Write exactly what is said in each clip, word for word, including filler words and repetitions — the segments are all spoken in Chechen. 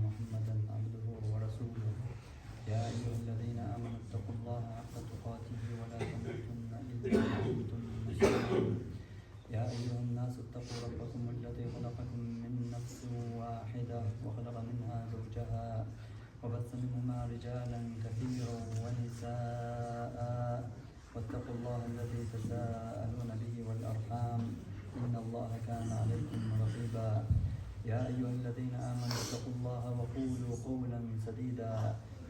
محمدا عبده ورسوله. يا أيها الذين آمنوا اتقوا الله حق تقاته ولا تموتن إلا وأنتم مسلمون. يا أيها الناس اتقوا ربكم الذي خلقكم من نفس واحدة وخلق منها زوجها وبث منهما رجالا كثيرا ونساء واتقوا الله الذي تساءلون به والأرحام إن الله كان عليكم رقيبا. يا أيها الذين آمنوا اتقوا الله وقولوا قولا سديدا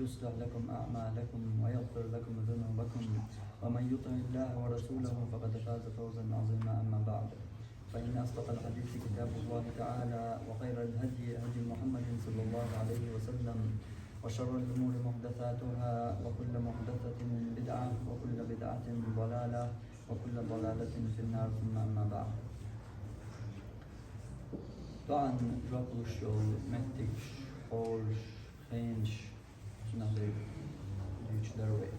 يصلح لكم أعمالكم ويغفر لكم ذنوبكم ومن يطع الله ورسوله فقد فاز فوزا عظيما. أما بعد، فإن أصدق الحديث كتاب الله تعالى وخير الهدي هدي محمد صلى الله عليه وسلم وشر الأمور محدثاتها وكل محدثة بدعة وكل بدعة ضلالة وكل ضلالة في النار. ثم أما بعد. ДоӀан жоп луш йола меттигаш, хьолаш, хенаш, цунах дерг дуьйцуш дар вай.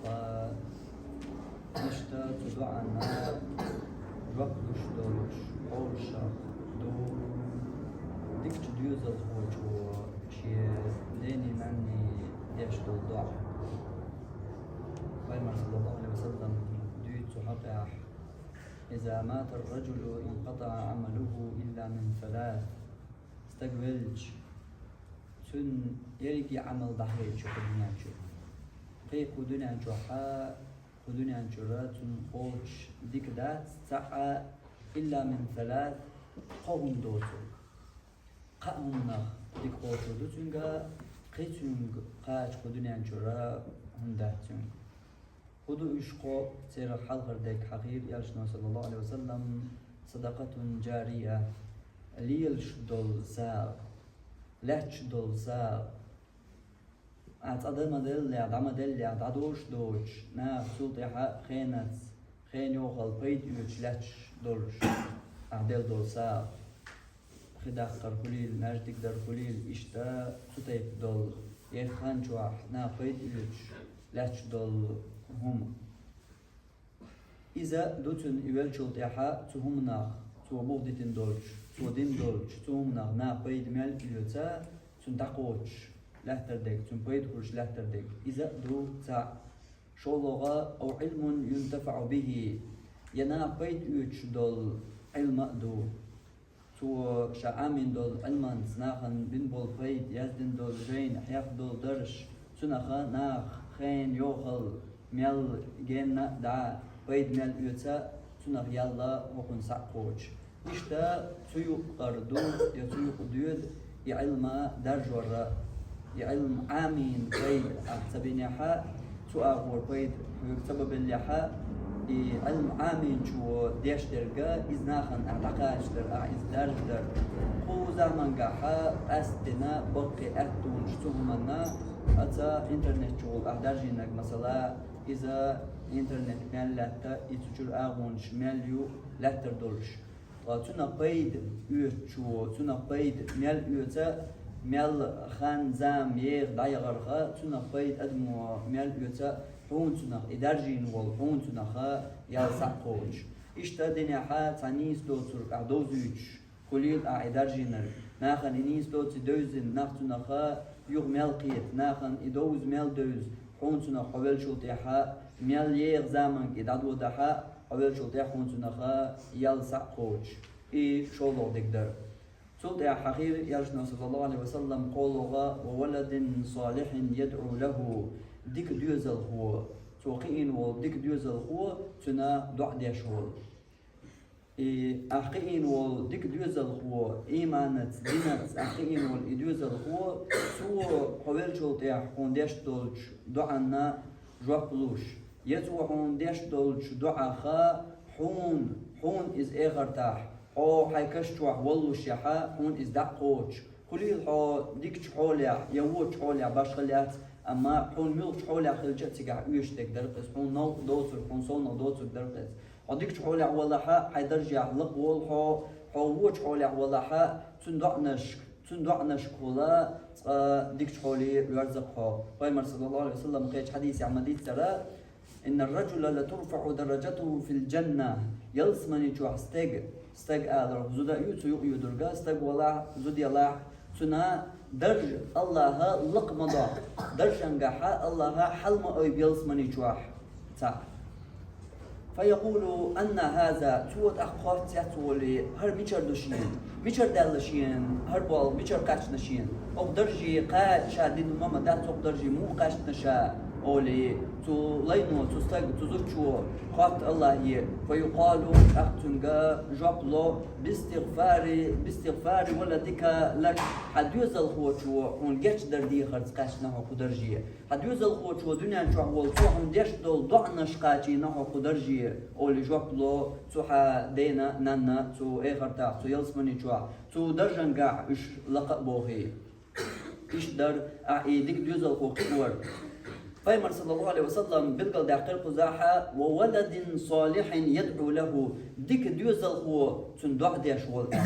Ткъа иштта цу доӀанна жоп луш долча хьолашех ду дикача доьзалхочо шен дений-нанний деш дола доӀа. Пайхамара, саллаллахӀу Ӏалайхи ва саллам, дуьйцу хьакъехьа: «إذا مات الرجل انقطع عمله إلا من ثلاث». Стаг велча, цун ерриге Ӏамал дӀахайча кху дуьнен чу. Кхы кху дуьнен чухьа, кху дуьнен чура цунна кхочуш дика дац цхьаккха, «إلا من ثلاث», кхо хӀума доцург. Кхаа хӀуманах дика кхочур ду цуьнга, кхы цуьнга кхача кху дуьнен чура хӀума дац цуьнга. ХӀун ду уьш кхо? Церах хьалхара дерг хьахийра элчано, саллаллахӀу Ӏалайхи ва саллам: «صدقة جارية», лелаш дола сагӀа, лаьтташ дола сагӀа. Ахьа цкъа дан ма деллехь, дӀа ма деллехь, дӀадоуш доцуш, наха цул тӀаьхьа хенаца, хенан йохалла пайда оьцуш лаьтташ долуш, ахьа делла дола сагӀа. Хи даккхар хуьлийла, маьждиг дар хуьлийла, иштта цу тайпа долу, е хан чохь наха пайда оьцуш лаьтташ долу хӀума. Иза ду цуьнан и веллачул тӀаьхьа цу хӀуманах, цо бух дитина долчу, цо дина долчу цу хӀуманах наха пайда мел оьцу, цуьнан дӀакхочуш лаьттар дерг, цуьнан пайда хуьлуш лаьттар дерг. Иза а ду цхьаъ. ШолгӀа: «أو علم ينتفع به», я наха пайда оьцуш долу Ӏилма а ду. Цо ша Ӏамийна долу Ӏилманца нахана бина болу пайда, яздина долу жайна, хьехна долу дарж, цунаха наха хенан йохалла мел генна а дӀа пайда мел оьцу, цунах ялла хӀокхунна схьа а кхочуш. Иштта цу юкъара ду, я цу юкъа доьду и Ӏилма даржор а. И Ӏилма Ӏамийна пайда ахь ца бинехь а, цу агӀор пайда хьоьга ца бабеллехь а, и Ӏилма Ӏамийначо деш дерг а, иза нахана ахь дӀакхачадар, ахь иза даржадар. Кху заманчохь а къаьсттина баккхий аьттонаш цу хӀуманна, а ца интернет чухула ахь даржийнарг, масала, иза интернет мел лаьтта, и цу чуьра агӀонаш мел ю лаьттар долуш. Ткъа цунах пайда оьцучо, цунах пайда мел оьцу, мел хан, зама, еха дӀаяхарх, цунах пайда адамо мел оьцу, хьуна цунах и даржийна волу, хьуна цунах ял схьа а кхочуш. Иштта динехь а цхьа нийса доцург ахь довзуьйтуш хуьлийла ахь и даржийнарг. Нахана и нийса доций девзина, нах цунах юха мел кхета, нахана и довза мел девза, хьуна цунах хьо веллачул тӀаьхьа мел еха заманга и дӀадодахь а, хьо веллачул тӀаьхьа хьуна цунах ял схьа а кхочуш. И шолгӀа дерг дара. Цул тӀаьхьа хьахийра элчано, саллаллахӀу Ӏалайхи ва саллам, кхоалгӀа: «وولد صالح يدعو له», дика доьзалхо, цо кхиийна волу дика доьзалхо, цуьнан доӀа деш волу. И ахь кхиийна волу дика доьзалхо, ийманаца, динаца ахь кхиийна волу и доьзалхо, цо хьо веллачул тӀаьхьа хьуна деш долчу доӀанна жоп луш, я цо хьуна деш долчу доӀах хьуна, хьуна иза эхартахь, хьо хьайн каш чохь воллушехь, хьуна иза дӀа а кхочуш, хуьлийла хьо дикачу хьолехь я вочу хьолехь, башха лаьцна, амма хьуна муьлхачу хьолехь хилча а цигахь оьшуш дерг дара-кх иза, хьуна новкъа доцург, хьуна совнах доцург дара-кх иза. Хьо дикачу хьолехь валахь а, хьайн даржехь лакха волу хьо, хьо вочу хьолехь валахь а, цуьнан доӀанашка, цуьнан доӀанашкахула цкъа дикачу хьоле верза-кх хьо. Пайхамара, саллаллахӀу Ӏалайхи ва саллам, кхечу хьадисехь ма-дийццара: «إن الرجل لترفع درجته في الجنة». Ялсамани чохь стаг, стаг алар зуда а ю, цу юкъа йодург а, стаг валахь, зуда ялахь, Цуьнан дарж Аллаха лакха ма доккху, даржангахьа Аллаха хьал ма айбу ялсамани чохь цхьаъ. فيقول: أنى هذا؟ Цо тӀаккха хоттац олий, хӀара мичара ду шена? Мичара даьлла шена хӀара болх, мичара кхаьчна шена? Оха даржий кхаьчна ша дина хӀума ма дац, оха даржий муха кхаьчна ша? Олий, цу лайно, цу стага, цу зудчо хотту Аллахе. فيقال, тӀаккха цуьнга жоп ло: باستغفار، باستغفار ولدك لك. Хьан доьзалхочо хьуна гечдар дехарца кхаьчна хьо кху дарже. Хьан доьзалхочо дуьнен чохь волу цо хьуна деш долу доӀанаш кхачийна хьо кху дарже, олий жоп ло цу хьан дена, нанна, цу эхартахь, цу ялсамани чохь, цу даржангахь уьш лакха а бохий. Иштта дара ахь и дика доьзалхо кхиор. Пайхамар, саллаллаху алейхи ва саллам, билгалдаьккхира кхузахьа: وولد صالح يدعو له. Дика доьзалхо цунна доӀа деш волу аьлла.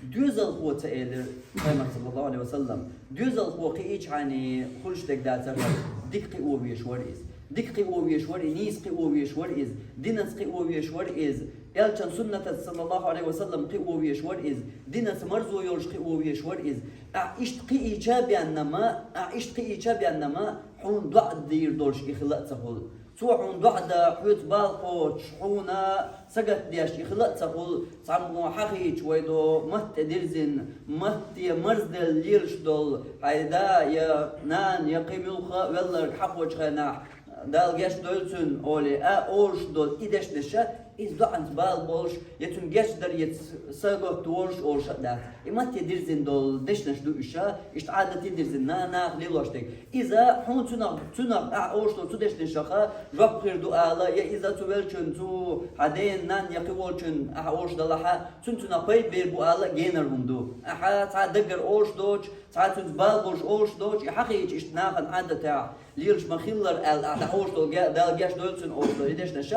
Доьзалхо ца элира Пайхамар, саллаллаху алейхи ва саллам. Доьзалхо кхиийчхьана хуьлуш дерг дацара, дика кхио веш вара иза. Дика кхио веш вара и, нийса кхио веш вара иза, динаца кхио веш вара иза. Элчан суннатаца, саллаллаху алейхи ва саллам, кхио веш вара иза, динаца марзо йолуш кхио веш вара иза. Ахь иштта кхиийча беннама, ахь иштта кхиийча беннама, хьуна доӀа дийр долуш и хила а ца хуьлу. Цо хьуна доӀа дан, хьоьца бала кхочуш, хьуна сагатдеш и хила а ца хуьлу. Цхьаммо хьахийча вай до, матте дирзина, матте марзделла лелаш долу хьайн да я нана я кхин муьлхха а велларг хьахочу хенахь, Дала гечдойла цуьнан, олий, а олуш долу и дешнаш, иза доӀанца бала болуш, я цуьнан гечдар, я ц-, сагатдолуш олуш а дац. И матте дирзина долу дешнаш ду уьш, иштта Ӏадате дирзина, на-, наха лелош дерг. Иза хьуна цуьнах, цуьнах ахь олуш долу цу дешнашаха жоп хир ду ала, я иза цу веллачун, цу хьан дена, нанна я кхин волчун ахь олуш далахьа, цуьнан цуьнах пайда бер бу ала генар хӀума ду. Ахьа цхьа даггара олуш доцуш, цхьа цуьнца бала болуш олуш доцуш, и хьахийча иштта нахана Ӏадатехь лелаш ма-хиллара аьлла, ахь дӀа олуш долу ге-, Дала гечдойла цуьнан олуш долу и дешнаш,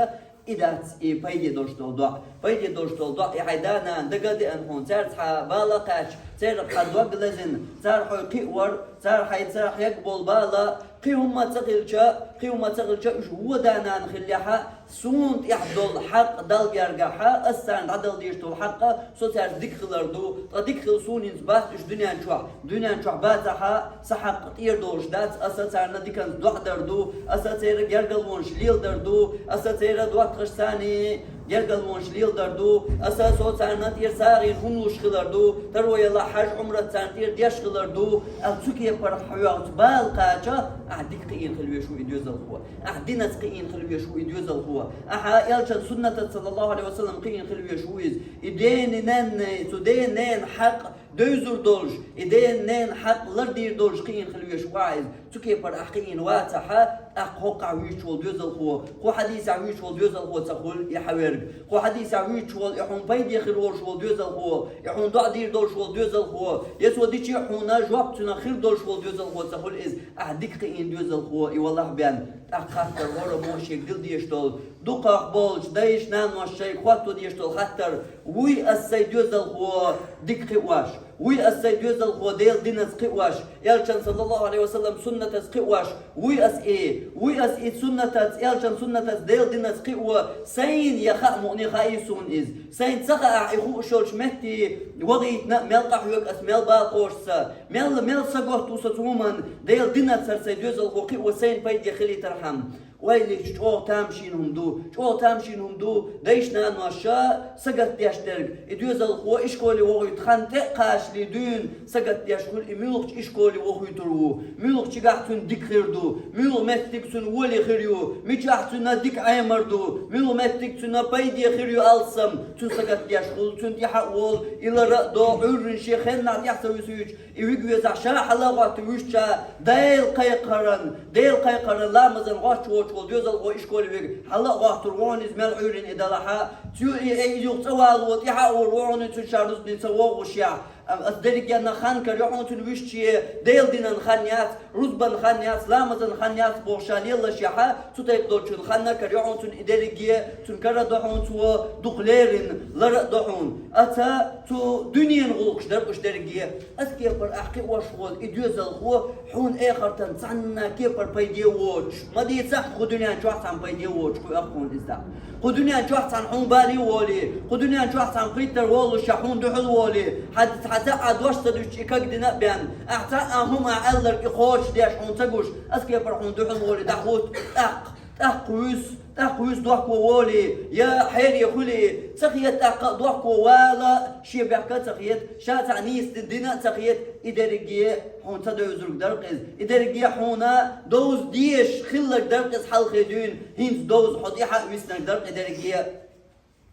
и дац и пайде долуш долу доӀа. Пайде долуш долу доӀа, и хьайн да-нана дага а деана хьуна, цаьрца хьан бала а кхаьчча, церах хьан дог а лазийна, цара хьо кхиор, цара хьайца хьегна болу бала, кхин хӀумма а ца хилча, кхин хӀумма а ца хилча, уьш вон да-нана хиллехьа, суна тӀехь долу хьакъ Далла гергахьа, ас царна дӀадала дезаш долу хьакъ, со цаьрца дика хилар ду, ткъа дика хила суна хӀинца бац уьш дуьнен чохь. Дуьнен чохь бацахьа, сан хьакъ тӀера долуш дац, аса царна диканца доӀа дар ду, аса церан гергарлонаш леладар ду, аса церан доттагӀашца царний гергарлонаш леладар ду, аса со царна тӀера сагӀина хӀума луш хилар ду, таро ялахь хьаж-Ӏумрат царна тӀера деш хилар ду, аьлла цу кепара хьоьгӀуца бала кхача, ахь дика кхиийна хила веш ву и доьзалхо. Ахь динаца кхиийна хила веш ву и доьзалхо. Ахьа элчан суннатаца, саллаллаху алейхи ва саллам, кхиийна хила веш ву иза. И дена-нанна, цу дена-ненан хьакъ девзар долуш, и дена-ненан хьакъ лардийр долуш кхиийна хила веш ву ахь иза. Цу кепара ахь кхиийна вацахьа, тӀаккха хӀокхахь вуьйцуш волу доьзалхо, кху хьадийсехь вуьйцуш волу доьзалхо ца хуьлу и хьан верг. Кху хьадийсехь вуьйцуш волу, и хьуна пайде хир волуш волу доьзалхо, и хьуна доӀа дийр долуш волу доьзалхо, я цо дичи а хьуна жоп цуьнан хир долуш волу доьзалхо ца хуьлу иза. Ахь дика кхиийна доьзалхо и валахь бен, тӀаккха хаттар вара мо шега дила дезаш долу. Дукхах болчу дайша-наноша шайга хӀотто дезаш долу хаттар: вуй ас сайн доьзалхо дика кхиош? Вуй ас сайн доьзалхо Делан динаца кхиош, элчан, саллаллаху алейхи ва саллам, суннатаца кхиош? Вуй ас и, вуй ас и суннатаца, элчан суннатаца, Делан динаца кхио сайна я хаьа мукъане хаьий суна иза? Сайна ца хаахь, и хууш йолчу метте вахийтина а, мел къахьоьгу ас, мел бала кхочу сан, мел, мел сагатду сан цу хӀуманна, Делан динаца хӀара сайн доьзалхо кхио сайна пайде хилийтархьама? Ойла йича, чӀогӀа тамашийна хӀума ду, чӀогӀа тамашийна хӀума ду, дайша-наноша сагатдеш дерг, и доьзалхо ишколе вохуьйту хан тӀе а кхачале дуьйна сагатдеш хуьлу, и муьлхачу ишколе вохуьйтур ву, муьлхачигахь цуьнан дика хир ду, муьлха меттиг цуьнан воли хир ю, мичахь цуьнан дика Ӏемар ду, муьлха меттиг цуьнан пайде хир ю алсам, цуьнан сагатдеш хуьлу, цуьнан тӀаьхьа а волу, и лара а до, Ӏуьйранна шен хеннахь тӀаьхьа ца вуьсуьйтуш, и вига везахь ша хьала а гӀоттий вуьшча, Делан кхайкхаран, Делан кхайкхаран ламазан гӀоттуш воцуш волу доьзалхо ишколе вига хьала а гӀоттур ву хьуна иза, мел Ӏуьйранна и далахьа, цо и, и, и юха цӀа валаво, тӀаьхьа а вур ву хьуна цуьнан ша рузбане ца вогӀуш яхь. Ам, ас дерригенна хан карайо хьуна цуьнан вуьшче, Делан динан хан яц, рузбан хан яц, ламазан хан яц бохуш ша леллаш яхьа, цу тайпа долчун ханна карайо хьуна цуьнан и дерриге, цуьнан кара до хьуна цо дукха леррина, лара а до хьуна. Аца Цу дуьненан гӀуллакхаш дара уж дерриге. Ас кепара ахь кхиош волу и доьзалхо хьуна эхартан цхьанна кепара пайде воцуш. Ма дийцахь, кху дуьнен чохь цхьана пайде воцуш кхуьу ахь хьуна иза. Кху дуьнен чохь цхьана хьуна бале а волий, кху дуьнен чохь цхьана пхийттара волуш ша хьуна дуьхьал волий, хьан цхьа цхьа а дош ца дуьтуш и каг дина а бен, ахь цхьа а хӀума а аьлларг и кхочушдеш хьуна ца гуш, ас кепара хьуна дуьхьал волий, дӀахӀутту тӀаккха. ТӀаккха вуьсу, тӀаккха вуьсу дохко волий, я хьере хуьлий, ца хета тӀаккха а дохко вала, шен бехк а ца хета, ша цхьа нийса дина а ца хета, и дерриге хьуна ца девзарг дара-кх иза, и дерриге хьуна довза дезаш хилларг дара-кх иза хьалхе дуьйна, хӀинца довза хьо тӀаьхьа а виснарг дара-кх и дерриге.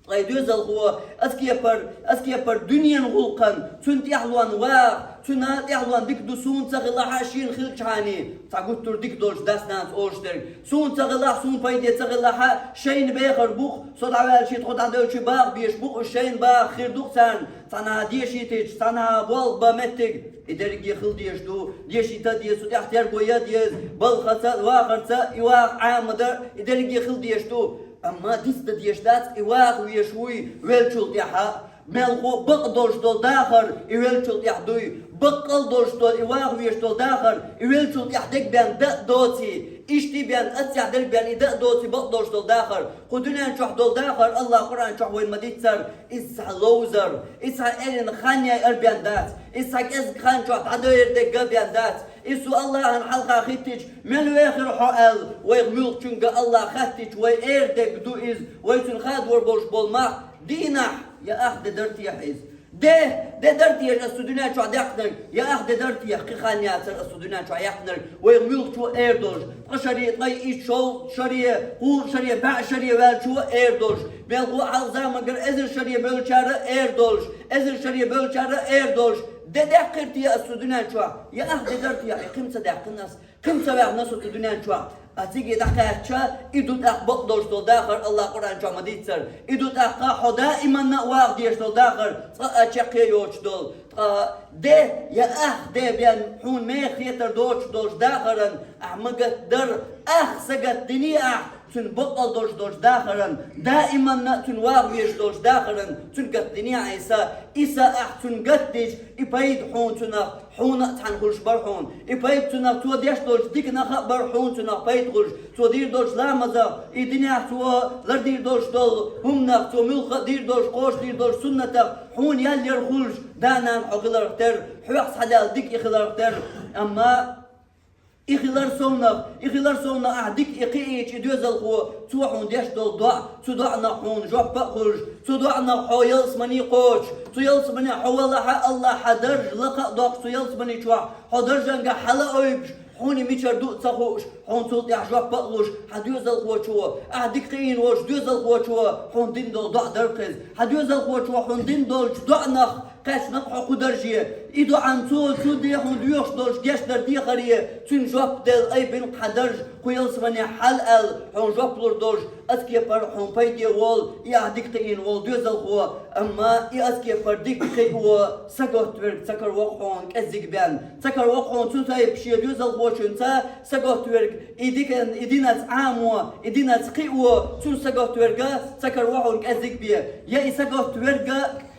Ткъа и доьзалхо, ас кепара, ас кепара дуьненан гӀуллакхан, цуьнан тӀаьхьалонна ваха, цуьнан тӀаьхьалонна дика ду суна ца хилахь а, шена хилчхьана, цхьа гуттар а дика долуш дас-нанас олуш дерг. Суна ца хилахь, суна пайде ца хилахь а, шайна бехар бу-кх, со дӀаваьлча, тхо дӀадевлча баха безаш бу-кх, уьш шайна баха хир ду-кх царна, цхьанхьа дешийтича, цхьанхьа болх бан меттиг. И дерриге хила дезаш ду, дешийта а деза, цу тӀехь терго ян а деза, балхаца а, вахарца а, и ваха Ӏама дар, и дерриге хила дезаш ду. Амма диц дан дезаш дац, и ваха везаш вуй веллачул тӀаьхьа. Мелхо а бакъ долуш долу дахар и веллачул тӀаьхьа дуй. Баккъал долуш долу и ваха везаш долу дахар и веллачул тӀаьхьа дерг бен дан а доций. Иштта бен, аццехь дерг бен и дан а доций бакъ долуш долу дахар. Кху дуьнен чохь долу дахар АллахӀа Къуръан чохь вайна ма-дийццара, иза цхьа ловзар, иза цхьа эрна хан яйар бен дац, иза цхьа кӀезиг хан чохь дӀадойр дерг а бен дац. Иза цу АллахӀана хьалха хӀиттича, мел вехира хьо аьлла, вайх муьлххачуьнга АллахӀа хаьттича, вай эр дерг ду иза, вай цуьнан хадор болуш болу мах, дийнахь я ах де дара техьа иза. Де, де дара техьа ас цу дуьнен чохь даьккхинарг, я ах де дара техьа, кхин хан яцара ас цу дуьнен чохь яьккхинарг, вайх муьлххачо эр долуш, ткъа шаре, ткъе итт шо-, шаре, кхузткъа шаре, бӀе шаре ваьллачо эр долуш, мелхо а хьалха замангара эзар шаре бевллачара эр долуш, эзар шаре бевллачара эр долуш, де даьккхира техьа ас цу дуьнен чохь, я ах де дара техьа, я кхин ца даьккхина ас, кхин ца ваьхна со цу дуьнен чохь. А цига дӀакхаьчча, и ду тӀаккха бакъ долуш долу дахар, АллахӀа Къуръан чохь ма-дийццара. И ду тӀаккха хьо даиманна а ваха дезаш долу дахар, цкъа а чекхъе йоцуш долу. Ткъа де я ах де бен хьуна меха хетар доцуш долчу дахаран ахь ма гатдар, ах са гатдиний ахь, цуьнан бакъал долуш долчу дахаран, даиманна а цуьнан ваха везаш долчу дахаран, цуьнан гатдиний ахь и са. И са ахь цуьнан гатдича, и пайда хьуна цуьнах, хьуна а цхьаьна хуьлуш бара хьуна. И пайда цуьнах, цо деш долчу диканах а бара хьуна цуьнах пайда хуьлуш. Цо дийр долчу ламазах, и динехь цо лардийр долуш долу хӀуманах, цо муьлхха а дийр долчу, кхочушдийр долчу суннатах хьуна ял яр хуьлуш, да-нана хьо хиларх терра, хьох схьадаьлла дика и хиларх терра. Амма и хилар совнах, и хилар совнах ахь дика и кхиийча и доьзалхо, цо хьуна деш долу доӀа, цу доӀанах хьуна жоп а хуьлуш, цу доӀанах хьо ялсамане кхочуш, цу ялсамане хьо валахь а, АллахӀа хьан дарж лакха а доккхуш, цу ялсамани чохь хьо даржангахь хьала а ойбуш, хьуна мичара ду а ца хууш, хьуна цул тӀаьхьа жоп а луш, хьан доьзалхочо, ахь дика кхиийна волчу доьзалхочо хьуна дина долу доӀа дара-кх иза. Хьан доьзалхочо хьуна дина долчу доӀанах кхаьчна-кх хьо кху дарже. И доӀанна цо цу де хьуна доьхуш долчу гечдар дехаре, цуьнан жоп делла айбина-кх хьан дарж, кху ялсамане хьала аьлла, хьуна жоп лур долуш, ас кепара хьуна пайде волу, и ахь дика кхиийна волу доьзалхо, амма и ас кепара дика кхио, саготта верг ца караво-кх хьуна кӀеззиг бен, ца караво-кх хьуна цу тайпа шен доьзалхочуьнца саготта верг, и дика, и динаца Ӏамо, и динаца кхио, цуьнан саготта верг ца караво хьуна кӀеззиг бен. Я и саготта верг,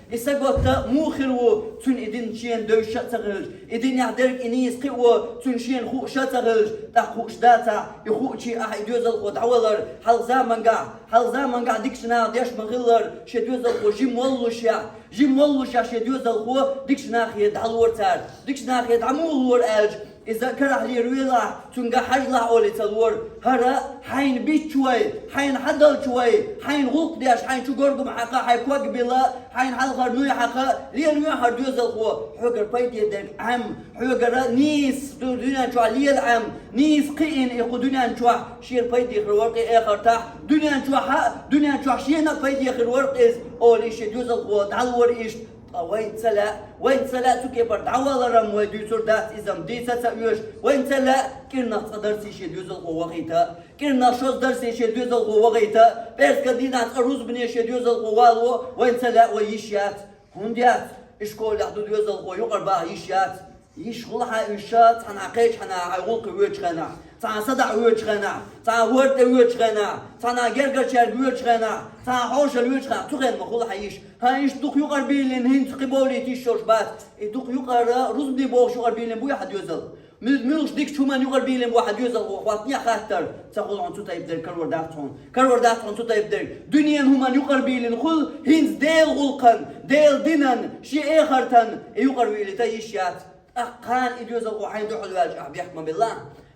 и саготта муха хир ву, цуьнан и дин шена девзаш а ца хилча, и динехь дерг и нийса кхио, цуьнан шена хууш а ца хилча, тӀаккха хууш дацахь, и хуучий ахь и доьзалхо дӀавалар, хьалха замангахь, хьалха замангахь дикачу наха деш ма-хиллара, шен доьзалхо жима воллушехь, жима воллушехь шен доьзалхо дикачу нахе дӀалора цара. Дикачу нахе дӀа муха лора аьлча, иза карахь лелавелахь, цуьнга хьажалахь олий ца лора. ХӀара хьайна бичча вай, хьайна хьадалча вай, хьайна гӀуллакх деш, хьайна чу горгам хьакха, хьайн ког била, хьайна хьалхара нуй хьакха, лелаве хӀара доьзалхо, хьоьгара пайде дерг Ӏем, хьоьгара нийса ду-, дуьнен чохь лела Ӏем, нийса кхиийна и кху дуьнен чохь, шена пайде хир вара-кх и эхартахь, дуьнен чохь а, дуьнен чохь шена а пайде хир вара-кх иза, олий шен доьзалхо дӀалора иштта. Ткъа вайна ца лаьа, вайна ца лаьа цу кепара дӀавалар-м вай дуьйцур дац иза-м, дийца а ца оьшу, вайна ца лаьа кӀирнах цкъа дарсий шен доьзалхо вахийта, кӀирнах шозза дарсий шен доьзалхо вахийта, пӀераскан дийнахь цкъа рузбане шен доьзалхо вало, вайна ца лаьа, вай йиш яц. ХӀунда яц? И школехь ду доьзалхо, юкъара баха йиш яц. Йиш хуьлу хьан уьш цхьана кхечу хьанна хьайн гӀуллакхе воьдучу хенахь, цхьана садаӀа воьдучу хенахь, цхьана хӀорда тӀе воьдучу хенахь, цхьана гергарчаьрга воьдучу хенахь, цхьана хьошалла воьдучу хенахь, цу хенахь ма хуьлу хьан йиш. Хьан йиш дукха юкъара бийлина хӀинца кхин бовлийта йиш йолуш бац. И дукха юкъара, рузбане бохуш юкъара бийлина буй хьан доьзал? Муьлш-, муьлш дика хӀуманна юкъара бийлина бу хьан доьзал, хӀокху хӀоттанехь хаттар ца хуьлу хьуна цу тайпа дерг, карор дац хьуна. Карор дац хьуна цу тайпа дерг. Дуьненан хӀуманна юкъара бийлина хуьлу, хӀинца Делан гӀуллакхан, Делан динан, шен эхартан и юкъара вийлийта йиш яц. ТӀаккха кхана и доьзалхо хьайна дуьхьал ваьлча, ахь бехк ма билла.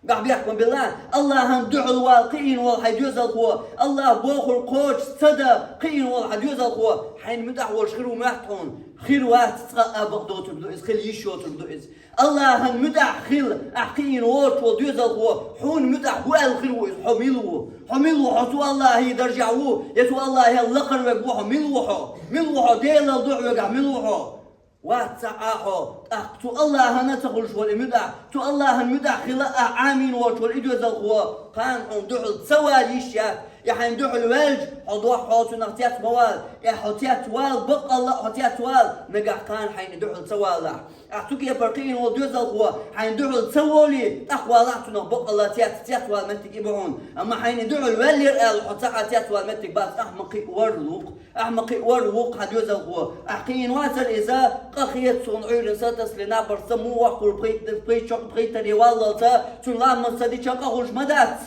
Ахь бехк ма билла. Аллахьан дуьхьал вала кхиийна волу хьайн доьзалхо, Аллахь бохург кхочуш ца дан кхиийна волу хьан доьзалхо хьайна муьтӀахь волуш хир ву моьтту хьуна? Хир вац, цкъа а бакъ доцург ду иза, хила йиш йоцург ду иза. Аллахьан муьтӀахь хила ахь кхиийна воцуш волу доьзалхо хьуна муьтӀахь ву аьлла хир ву иза. Хьо мила ву? Хьо мила ву? Хьо цу Аллахьан даржехь ву, я цу Аллахьел лакхара верг ву хьо? Мила ву хьо? Мила ву хьо? Делал дуьхьа вегахь мила ву хьо? Вац цхьа а хьо, тӀаккха цу Аллахьана ца хуьлуш волу и муьтӀахь, цу Аллахьан муьтӀахь хила ахь Ӏамийна воцуш волу и доьзалхо кхана хьуна дуьхьал ца вала йиш яц. И хьайна дуьхьал ваьлча, хьо дохь хьо цунах цец ма вала. Ахь хьо цец вала, баккъалла а хьо цец вала, нагахь кхана хьайна дуьхьал ца валахь. Ахь цу кепара кхиийна волу доьзалхо хьайна дуьхьал ца волий, тӀаккха валахь цунах, баккъалла цец, цец вала меттиг и бу хьуна. Амма хьайна дуьхьал ваьллера аьлла, хьо цхьа а цец вала меттиг бац, ахь ма кхиъ вара вукху. Ахь ма кхиъ вара вукху хьан доьзалхо. Ахь кхиийна вацара иза, къа хета суна Ӏуьйранна са тасале, набарш ца муха воккхур пхи-, пхи-, чо-, пхийтаре валлалца, цуьнан ламаз ца дича къа хуьлуш ма дац,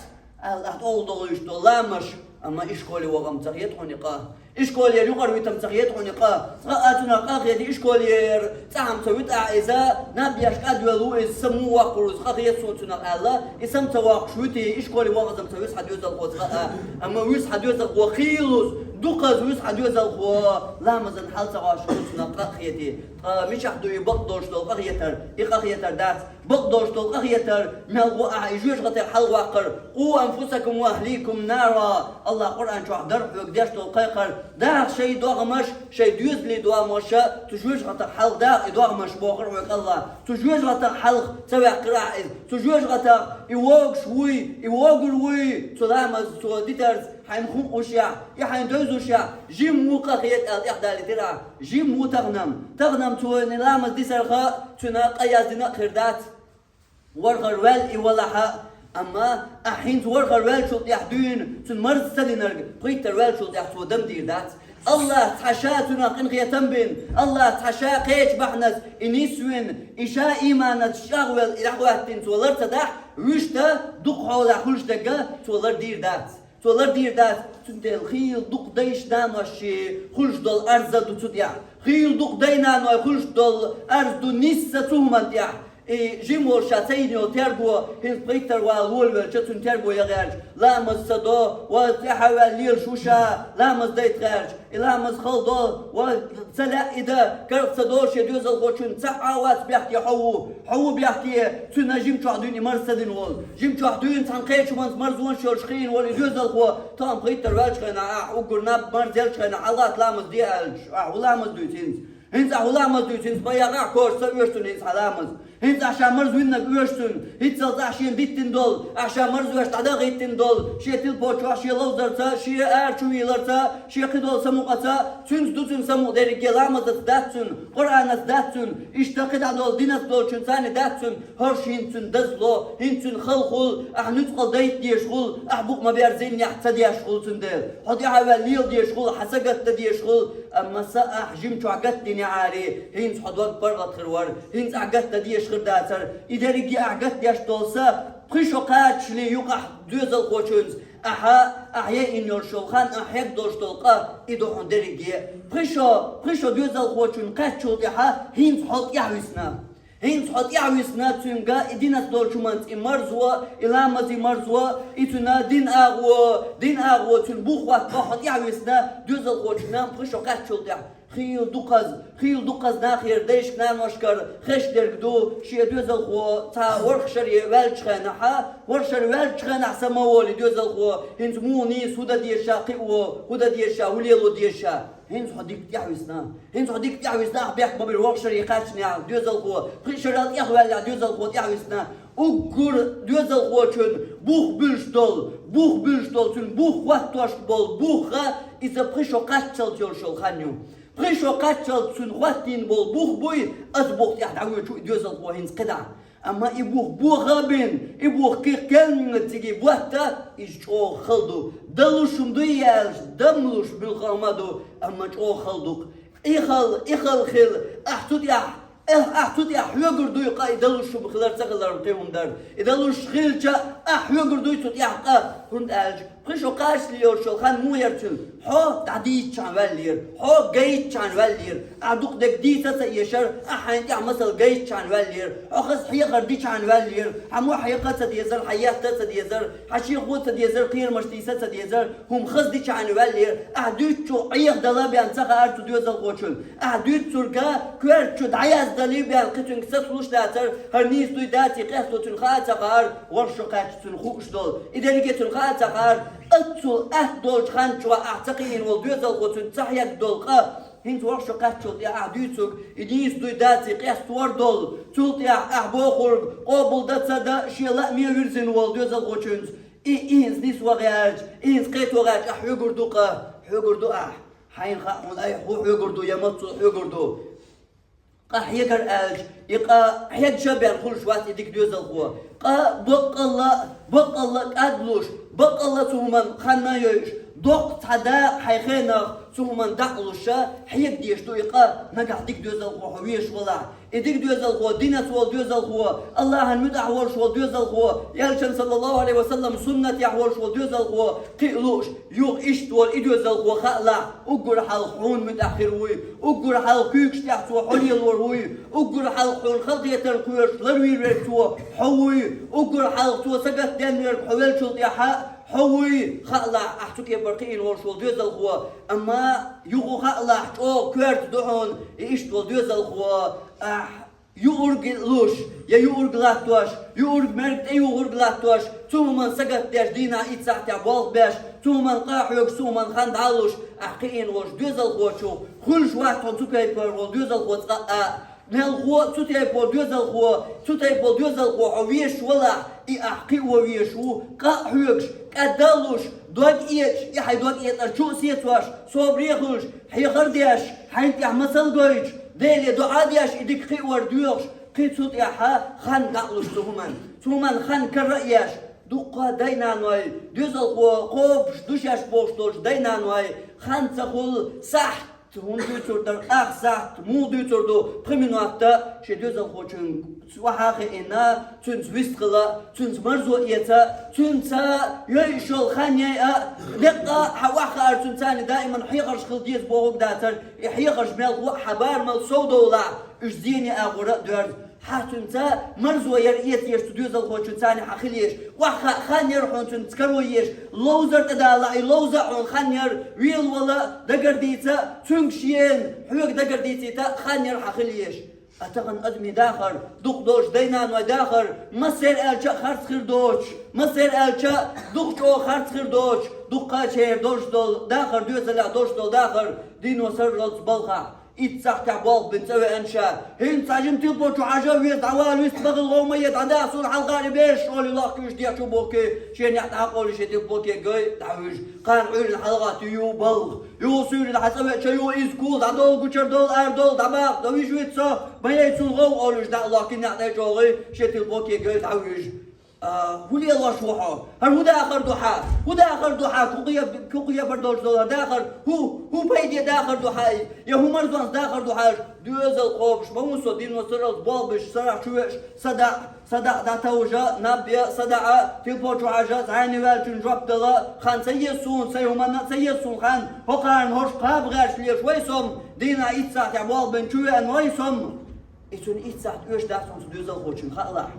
аьлла, ахь тӀе долуьйтуш долу ламазаш, амма ишколе вахам ца хета хьуна и къа. Ишколера юкъара витам ца хета хьуна и къа. Цкъа а цунах къа хетий, ишколера цӀахьам ца витахь иза, наб еш кӀадвелла ву иза, са муха воккхур ву иза, къа хета суна цунах аьлла, и са ма ца воккхуш витий, ишколе вахазам ца вуьсу хьан доьзалхо цкъа а. Амма вуьсу хьан доьзалхо, хийлаза, дукхаза вуьсу хьан доьзалхо, ламазан хьал ца гӀош хьуна цунах къа а хетий. Ткъа мичахь ду и бакъдолуш долу къахетар? И къахетар дац. Бакъдолуш долу къахетар мел ву ахьа и жоьжахатех хьалаваккхар: «Къу анфусакум ва ахликум нара». Аллах Къуръан чохь дара хьоьга деш долу кхайкхар: даха шайн догӀмаш, шайн доьзалийн догӀмаш цу жоьжахатех хьалха даха и догӀмаш, бохура хьоьга Аллах. Цу жоьжахатех хьалха ца ваьккхира ахьа иза. Цу жоьжахатех и вогуш вуй, и вогур вуй, цу ламаз цо дитарца хьайна хӀуъушехь, и хьайна девзушехь, жима ву къахета аьлла тӀехдалийтира ахьа. Жима ву таханам. Таханам цо и ламаз дисарх цуьнан къа яздина а хир дац. ВорхӀар ваьлла и валахь а, амма ахь хӀинца ворхӀар ваьллачул тӀаьхьа дуьйна, цуьнан марза ца динарг, пхийттара ваьллачул тӀаьхьа цо дам дийр дац. Аллах цхьа ша цуьнан къинхетам бина, Аллах цхьа ша кхечу бахьанас и нисвина, и ша ийманца чӀагӀвелла и дӀахӀоьттина цо лар ца дахь, вуьшта дукха хьолахь хуьлуш дерг цо лар дийр дац. Цо лар дийр дац, цундела хийла дукха дайша, наноша хуьлуш долу арз ду цу тӀехь. Хийла дукха дай-наной хуьлуш долу арз ду нисса цу хӀуманна тӀехь. И жима волуш ша ца йина йолу терго, хӀинца пхийттара вала волавелча, цуьнан терго ян гӀерташ, ламаз ца до, ва тӀаьхьа ваьлла лелаш ву ша, ламаз дайта гӀерташ, и ламаз хала до, ва ца лаьа и дан, карах ца до шен доьзалхочун, цхьа а вац бехке хьо ву. Хьо ву бехке, цуьнан жима чохь дуьйна и марза ца дина волу. Жима чохь дуьйна цхьана кхечу хӀуманца марзонаш йолуш кхиийна волу и доьзалхо, тахана пхийттара ваьллачу хенахь, ахь уггар наб марза еллачу хенахь, хьалат ламаз де аьлча, ахь хӀун ламаз дуьйцу хӀинца? ХӀинца ахь хӀун ламаз дуьйцу хӀинца? Бан яхь, кхочуш ца оьшу цунна хӀинца хьан ламаз. ХӀинца ахь ша марза виннарг оьшу цунна. ХӀинццалц ахь шена диттина долу, ахь ша марзош дӀадахийтина долу, шен тилпочохь, шен ловзарца, шен ара чу вийларца, шен кхидолу самукъаца, цуьнца ду цуьнан самукъа дерриге, ламазаца дац цуьнан, Къуръанаца дац цуьнан, иштта кхидӀа долу динаца долчун царна дац цуьнан, хӀорш хӀинца цуьнан дазло, хӀинца цуьнан хала хуьлу, ахь нуьцкъала дайта дезаш хуьлу, ахь букъ ма-берзийнехь ца деш хуьлу цундела. Хьо тӀаьхьа ваьлла лела дезаш хуьлу, хьан са гатта дезаш хуьлу, амма са ахь жима чохь гатдинехьарий, хӀинца хьо дог паргӀат хир вара, хӀинца ахь гатта дезаш хир дацара. И дерриге ахь гатдеш долу са, пхи шо кхачале юкъахь доьзалхочуьнца, ахьа, ахьа яйина йолуш йолу хан, ахьа хьегна долуш долу къа, и ду хьуна дерриге. Пхи шо, пхи шо доьзалхочун кхаьччул тӀаьхьа хӀинца хьо тӀаьхьависна. ХӀинца хьо тӀаьхьависна цуьнга и динаца долчу хӀуманца и марзо, и ламазан марзо, и цуьнан дин агӀо, дин агӀо цуьнан бух хӀоттабо хьо тӀаьхьависна, доьзалхочунна пхи шо кхаьччул тӀаьхьа. Хийла дукхаза, хийла дукхаза нахера дайшка-наношкара хезаш дерг ду, шен доьзалхо цхьа ворхӀ шаре ваьллачу хенахьа, ворхӀ шаре ваьллачу хенахь са ма волий доьзалхо, хӀинца муха нийса, хӀун дан деза ша, кхио, хӀун дан деза ша, хӀун лело деза ша. ХӀинца хьо дика тӀаьхьависна. ХӀинца хьо дика тӀаьхьависна, ахь бехк ма бира, ворхӀ шаре кхаьчнехь доьзалхо, пхи шарал тӀехваьллехь доьзалхо тӀаьхьависна. Уггар доьзалхочун бух буьлуш долу, бух буьлуш долу, цуьнан бух хӀоттош болу бух а, иза пхи шо кхаччалц йолуш йолу хан ю. Пхи шо кхаччалц цунна хӀоттийна болу бух буй, оцу бух тӀехь дӀавоьдуш ву и доьзалхо хӀинца кхидӀа. Амма и бух бохо а бина, и бух кхин кхаьнна цига бутта, иза чӀогӀа хала ду. Далуш хӀума дуй аьлча, далуш муьлхха хӀума ду, амма чӀогӀа хала ду-кх. И хала, и хала хила, ахь цу тӀехь, э, ахь цу тӀехь хьоьгур дуй къа, и далуш хӀума хилар ца хилар кхин хӀума дара. И далуш хилча, ахь хьоьгур дуй цу тӀехь къа, хӀунда аьлча, пхи шо кхаччалц йолуш йолу хан муха яра цуьнан? Хьо дӀадийцичхьана ваьллера, хьо гайтичхьана ваьллера, ахь дукха дерг дийца а ца эшара, ахь хьайна тӀехь масал гайтичхьана ваьллера, хьо хаза хьехар дичхьана ваьллера, хьан мохь хьекха а ца дезара, хьан етта а ца дезара, хьан шен хӀун ца дезара, кхерамаш тийса а ца дезара, хӀума хаза дичхьана ваьллера, ахь дуьйцучух Ӏехадала бен ца хаьара цу доьзалхочун. Ахь дуьйцург коьрта чу дӀаяздалий бен кхин цуьнга сацалуш дацара, хӀара нийса дуй даций къесто цуьнан хаа а ца хаьара, ворхӀ шо кхаьчча цуьнан хууш долу. И дерриге цуьнан хаа а ца хаьара, оццул атта долчу хан чохь ахь ца кхиийна волу доьзалхо цуьнца ца хьегна долу къа, хӀинца ворхӀ шо кхаьччул тӀе ахь дуьйцург, и нийса дуй даций къестор долу, цул тӀехь ахь бохург къобалдан ца дан шен лааме вирзина волу доьзалхочуьнца, и, и хӀинца нисван гӀерташ, и хӀинца кхето гӀерташ ахь хьоьгур ду къа, хьоьгур ду ахь. Хьайна хаьа хьуна, айхьа хӀун хьоьгур ду, я маца хьоьгур ду. Къа хьегара аьлча, и къа хьегча а бен хуьлуш вац и дика доьзалхо. Къа баккъалла, баккъалла кӀадлуш, баккъалла цу хӀуманна хан а йойуш, доккха цхьа дакъа хьайн хенах цу хӀуманна дакъалуш хьега дезаш ду и къа, нагахь дика доьзалхо хьо везаш валахь. И дика доьзалхо, динца волу доьзалхо, Аллахьан муьтӀахь волуш волу доьзалхо, Элчан, саллаллаху Ӏалайхи ва саллам, суннатехь волуш волу доьзалхо кхиа лууш, юха иштта волу и доьзалхо хаалахь, уггар хьалха хьуна муьтӀахь хир вуй, уггар хьалха куьйгаш тӀехь цо хьо лелор вуй, уггар хьалха хьуна халахетар кхоьруш ларвийр верг цо хьо вуй, уггар хьалха цо сагатденна верг хьо веллачул тӀаьхьа хьо вуй, хаалахь, ахь цу кепара кхиийна волуш волу доьзалхо, амма юха хаалахь, чӀогӀа коьрта ду хьуна и иштта волу доьзалхо, ахь юург луш, я юург латтош, юург-мерг тӀеюхург латтош, цу хӀуманна сагатдеш, дийнахь итт сахьтехь болх беш, цу хӀуманна къа а хьоьгуш, цу хӀуманна хан дӀа а луш, ахь кхиийна волчу доьзалхочух хуьлуш вац хьуна цу кепара волу доьзалхо цкъа а. Мелхо а цу тайпа волу доьзалхо, цу тайпа волу доьзалхо хьо везаш валахь, и ахь кхио везаш ву, къа а хьоьгуш, кӀадда а луш, дог а эцаш, и хьайн дог эцар чу а сецош, собаре а хуьлуш, хьехар а деш, хьайна тӀехь масал гойтуш, Деле доӀа а деш, и дика кхиор доьхуш, кхин цу тӀехь хан дӀа а луш цу хӀуманна. Цу хӀуманна хан карара а еш, дуккха а дай-наной, доьзалхо кхобуш ду шаьш бохуш долчу дай-наной, хан ца хуьлу сахьт, хӀун дуьйцур дара, ах сахьт, муха дуьйцур ду, пхи минот а шен доьзалхочуьнга охьа а хиъна, цуьнца вистхила, цуьнца марзо эца, цуьнца йойуш йолу хан яйа, деккъа а хьан охьахаар цуьнца даиман хьехарш хила деза бохург дацара, и хьехарш мелхо а хьан барамал сов довлахь, уьш зене агӀора а доьрзу. Хьан цуьнца марзо яр эца еш, цу доьзалхочуьнца хьан хила еш, охьахаа хан яр хьуна цуьнца каро еш, ловзар тӀедалахь, и ловза а хьуна хан яр, велавала дагардийца, цуьнга шена хьоьга дагардийцийта хан яр хьан хила еш. А тахана адамийн дахар, дукха долуш дай-наной дахар, массеран аьлча а харц хир доцуш, массеран аьлча а дукха чӀогӀа харц хир доцуш, дуккха а чер долуш долу дахар, доьзалехь долуш долу дахар, дийно сарралц балхахь, итт сахьтехь болх бина цӀа веана ша. ХӀинца цхьа жима телефон чу хьажа а веза, дӀавала вист бахала гӀовма е, дӀадаха суна хьалхара и бераш олий лохкуьйш дехьа чу бохкий, шен некъ дӀакъовлий шен телефонке гай, дӀавуьжу. Кхана Ӏуьйрана хьалагӀатта ю балха. Юха суьйрана хьан цӀа веача ю иза кула, дӀадовла гучар довла, ара довла, дӀабаккха, довижа виц со, ма яй цунна гӀов олуш дӀа а лохкий, некъ тӀечӀогӀий, шен телефонке гай, дӀавуьжу. А, хӀун лелош ву хьо? ХӀара хӀун дахар ду хьан? ХӀун дахар ду хьан? ХӀун кхе-, хӀун кхебар долуш долу хӀара дахар? ХӀун, хӀун пайде дахар ду хьан? Я хӀун марзонца дахар ду хьан? Доьзал кхобуш ма ву со, дийно сарралц болх беш, сарахь чу веаш, садаӀа, садаӀа дӀатовжа, наб я, садаӀа, телефон чу хьажа, зӀене ваьллачун жоп дала, хан ца еза суна, сайн хӀуманна а ца еза суна хан, хӀокхарна хӀорш кхаба гӀерташ лелаш вай со-м, дийнахь итт сахьтехь болх бина чу веана вай со-м. И цуьнан итт сахьт оьшуш дац хьуна цу доьзалхочун, хаалахь.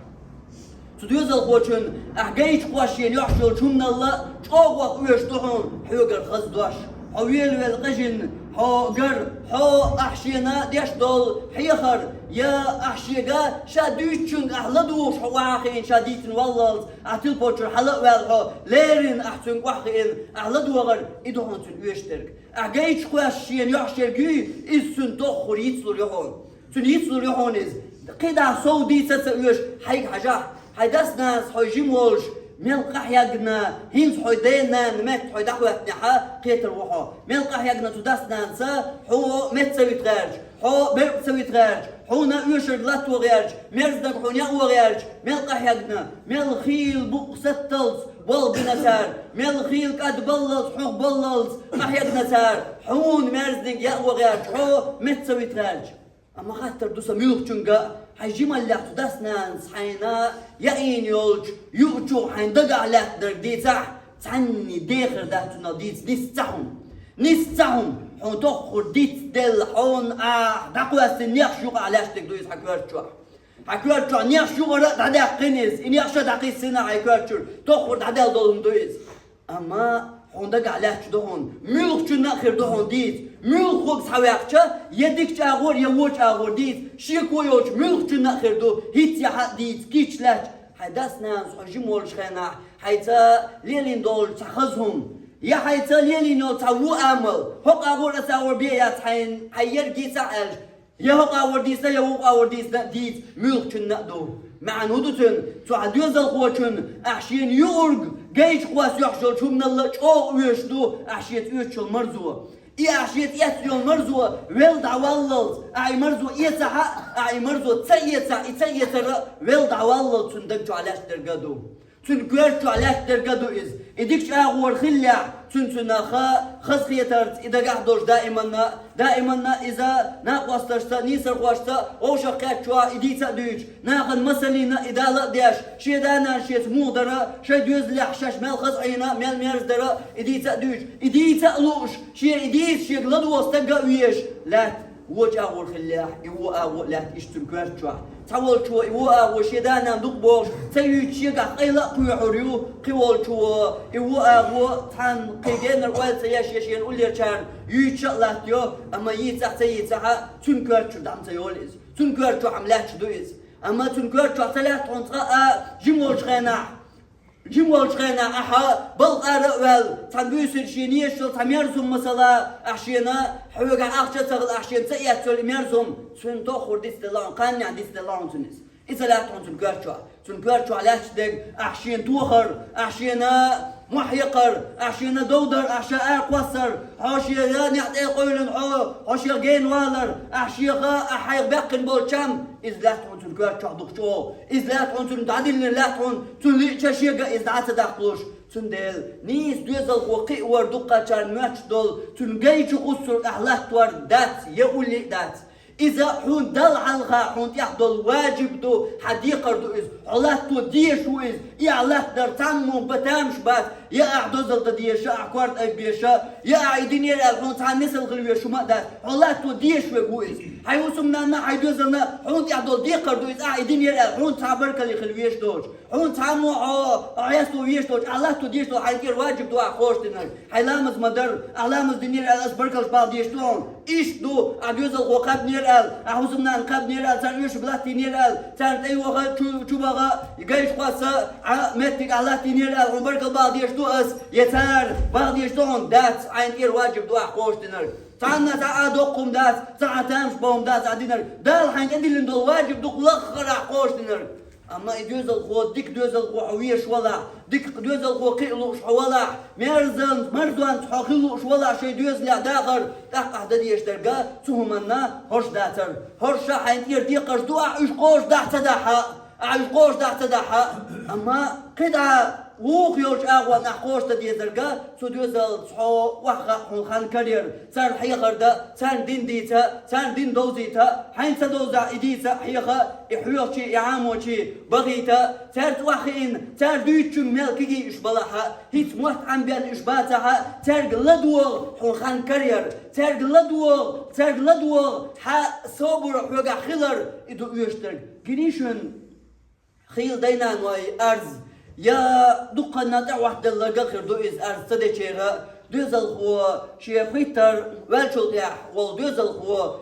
Цу доьзалхочун ахь гайчу кхош шена йохьуш йолчу хӀуманалла чӀогӀа оьшуш ду хьуна хьоьгара хаза дош. Хьо велавелла къежина, хьо гар, хьо ахь шена деш долу хьехар, я ахь шега ша дуьйцучуьнга ахь ладугӀуш хьо охьахиъна ша дийцина валлалц, ахь телефон чуьра хьала а ваьлла хьо, леррина ахь цуьнга охьахиъна, ахь ладогӀар, и ду хьуна цуьнан оьшуш дерг. Ахь гайчу кхош шена йохьуш ерг юй, иза цуьнан доххур йицлур ю хьуна. Цуьнан йицлур ю хьуна иза. КхидӀа сов дийца а ца оьшу, хьайга хьажахь, хьайн дас-нанас хьо жима волуш, Мел къахьегна, хӀинца хьо ден-нанна метта хьо дӀахӀоьттинехьа, кхетар ву хьо. Мел къахьегна цу дас-нанас хьо метта ца вита гӀерташ, хьо беркъа ца вита гӀерташ, хьуна оьшург латто гӀерташ, мерзаниг хьуна яо гӀерташ, мел къахьегна, мел хийла букъ сатталц болх бина цар, мел хийла кӀад баллалц, хьох баллалц къахьегна цар, хьуна мерзаниг яо гӀерташ, хьо метта ца вита гӀерташ. Амма хаттар ду сан муьлххачуьнга, хьайн жималлех цу дас-нанас хьайна яийна йолчу юучух хьайн дагахь лаьттинарг дийцахь, цхьанне дехар дац цунах дийца нис ца хьуна. Нис ца хьуна, хьуна тоххур дицделла хьуна ахь дӀакхоьссина нехаш юкъахь лаьттинарг ду иза хьан коьрта чохь. Хьан коьрта чохь нехаш юкъара а дӀадаьккхина иза, и нехаш а дӀакхиссина хьайн коьрта чуьра, тоххур дӀадаьлла долу хӀума ду иза. Амма хьуна дагахь лаьтташ ду хьуна, муьлххачунна а хир ду хьуна дийца, муьлххачуьнга схьаваьккхича, я дикачу агӀор, я вочу агӀор дийца, шеко йолчу муьлххачунна а хир ду, хӀинца яхьа а дийца, кийча лаьтташ, хьайн дас-нанас хьо жима волчу хенахь, хьайца лелийна долчу цхьа хаза хӀума, я хьайца лелийна йолу цхьа вон амал, хӀокху агӀор, оцу агӀор бен яц хьайна, хьайн ерг йийцахь аьлча, я хӀокху агӀор дийцина, я вукху агӀор дийцина а дийца, муьлххачунна а ду. МаьӀна хӀун ду цуьнан? Цу хьан доьзалхочун ахь шена юург гайчу кхосса йохьуш йолчу хӀуманалла чӀогӀа оьшуш ду ахь шеца оьцуш йолу марзо. И ахь шеца эцна йолу марзо велла дӀаваллалц, ахь и марзо эцахь а, ахь и марзо ца эцахь а, и ца эцар а велла дӀаваллалц цуьнан даг чохь лаьттинарг а ду. Цуьнан коьрта чохь лаьттинарг а ду иза. И дикачу агӀор хиллехь, цуьнан цунах хазахетарца и дагахь долуш даиманна, даиманна иза накъосташца, нийсархошца вовшах кхетчохь и дийца а дуьйцуш, нахана масална и дала а деш, шен да-нана шеца муха дара, шайн доьзалехь шаьш мел хаза Ӏийна, мел мерза дара и дийца а дуьйцуш, и дийца а лууш, шен и дийца шега ладогӀа стаг а везаш лаьтта. Вочу агӀор хиллехь, и вон агӀо а лаьтта иштта цуьнан коьрта чохь. Цхьаволчо и вон агӀо шен да-нана дукха бохуш ца юьйцуш шегахь къайла а кхоьхьур ю, кхин волчо и вон агӀо цхьанна кхин генара ойла ца еш я шена уллерачарна юьйцуш а латтайо, амма йийцахь а, ца йийцахь а, цуьнан коьрта чуьра дӀа ма ца йолу иза. Цуьнан коьрта чохь-м лаьтташ ду иза. Амма цуьнан коьрта чохь ца лаьтта хьуна цкъа а жима волчу хенахь, жима волчу хенахь ахьа балха ара а ваьлла, цхьана буьйсанна шена езаш йолу цхьа мерза хӀума, масала, ахь шена хьоьгахь ахча а ца хилла, ахь шена ца эцна йолу и мерза хӀума, цуьнан тоххур дицделла хьуна, кханнехь дицделла хьуна цуьнан иза. И ца лаьтта хьуна цуьнан коьрта чохь. Цуьнан коьрта чохь лаьтташ дерг ахь шена тохар, ахь шена мохь якхар, ахь шена дов дар, ахь ша ара кхоссар, хьо шен неӀ тӀе къевлина хьо, хьо шех гена валар, ахь шеха, ахь хьайх баьккхина болчам, иза лаьтта хьуна цуьнан коьрта чохь дукха чӀогӀа. Иза лаьтта хьуна цуьнан дӀадиллина лаьтта хьуна, цунна лиъча шега иза дӀа ца даккхалуш. Цундела нийса доьзалхо кхиавар дуккхачарна моьттуш долу, цуьнан гай чу кхуссург ахь латтор дац, я улле а дац. Иза хьуна Далла хьалха хьуна тӀехь долу ваджиб ду, хьан декхар ду иза, хьо латто дезаш ву иза, и ахь латтадар цхьаммо бан тамаш бац, я ахь дозалла дан дезаш, ахь корта айбеш, я ахь и динера аьлла хьуна цхьа нисал хила везаш хӀума а дац, хьо латто дезаш верг ву иза. Хьайн хӀусамнанна а, хьайн доьзална а хьуна тӀехь долу декхар ду иза, ахь и динера аьлла хьуна цхьа баркалли хила везаш доцуш. Хьуна цхьаммо хьо, хьо хьесто везаш доцуш, ахь латто дезаш долу хьайн тӀера ваджиб ду ахь кхочушдинарг. Хьайн ламаз ма-дарра, ахь ламаз динера аьлла, ас баркаллаш бала дезаш ду хьуна. Иштта ду, ахь доьзалхо кхаьбнера аьлла, ахь хӀусамнана кхаьбнера аьлла, царна оьшург латтийнера аьлла, царна тӀе йоха чу, чу баха, гайш кхосса, ахь меттиг ахь латтийнера аьлла, хьуна баркалла бала дезаш ду ас, я цара бала дезаш ду хьуна, дац, хьайн тӀера ваджиб ду ахь кхочушдинарг. Цхьанна цхьа а доккха хӀума дац, цхьа а тамаш бан хӀума дац ахь динарг. Дала хьайн тӀе диллина долу ваджиб ду-кх лаххара ахь кхочушдинарг. Амма и доьзалхо, дика доьзалхо хьо везаш валахь, дика доьзалхо кхиа лууш хьо валахь, мерзан, марзонца хьо хила лууш валахь шайн доьзалехь дахар, тӀаккха ахь дан дезаш дерг а цу хӀуманна хӀорш дацар. ХӀорш а хьайн тӀера декхарш ду ахь уьш кхочушдахь ца дахь а, ахь уьш кхочушдахь ца дахь а. Амма кхидӀа вукху йолчу агӀонна ахь кхочушдан дезарг а, цу доьзалца хьо охьахаа хьуна хан карайар, царна хьехар дан, царна дин дийца, царна дин довзийта, хьайна ца довзахь и дийца, хьеха, и хьоьхучий, и Ӏамочий бахийта, цаьрца охьахиъна, цара дуьйцучуьнга мел кегий уьш балахь а, хӀинца мотт Ӏамбенна уьш бацахь а, цаьрга ладогӀа хьуна хан карайар, цаьрга ладогӀа, цаьрга ладогӀа хьан собар хьоьгахь хилар, и ду оьшург. Гиний шуна? Хийла дай-наной арз, я дуккханна тӀехӀоттаделларг а хир ду иза арз ца дечеран, доьзалхо шен пхийттара ваьллачул тӀехьа волу доьзалхо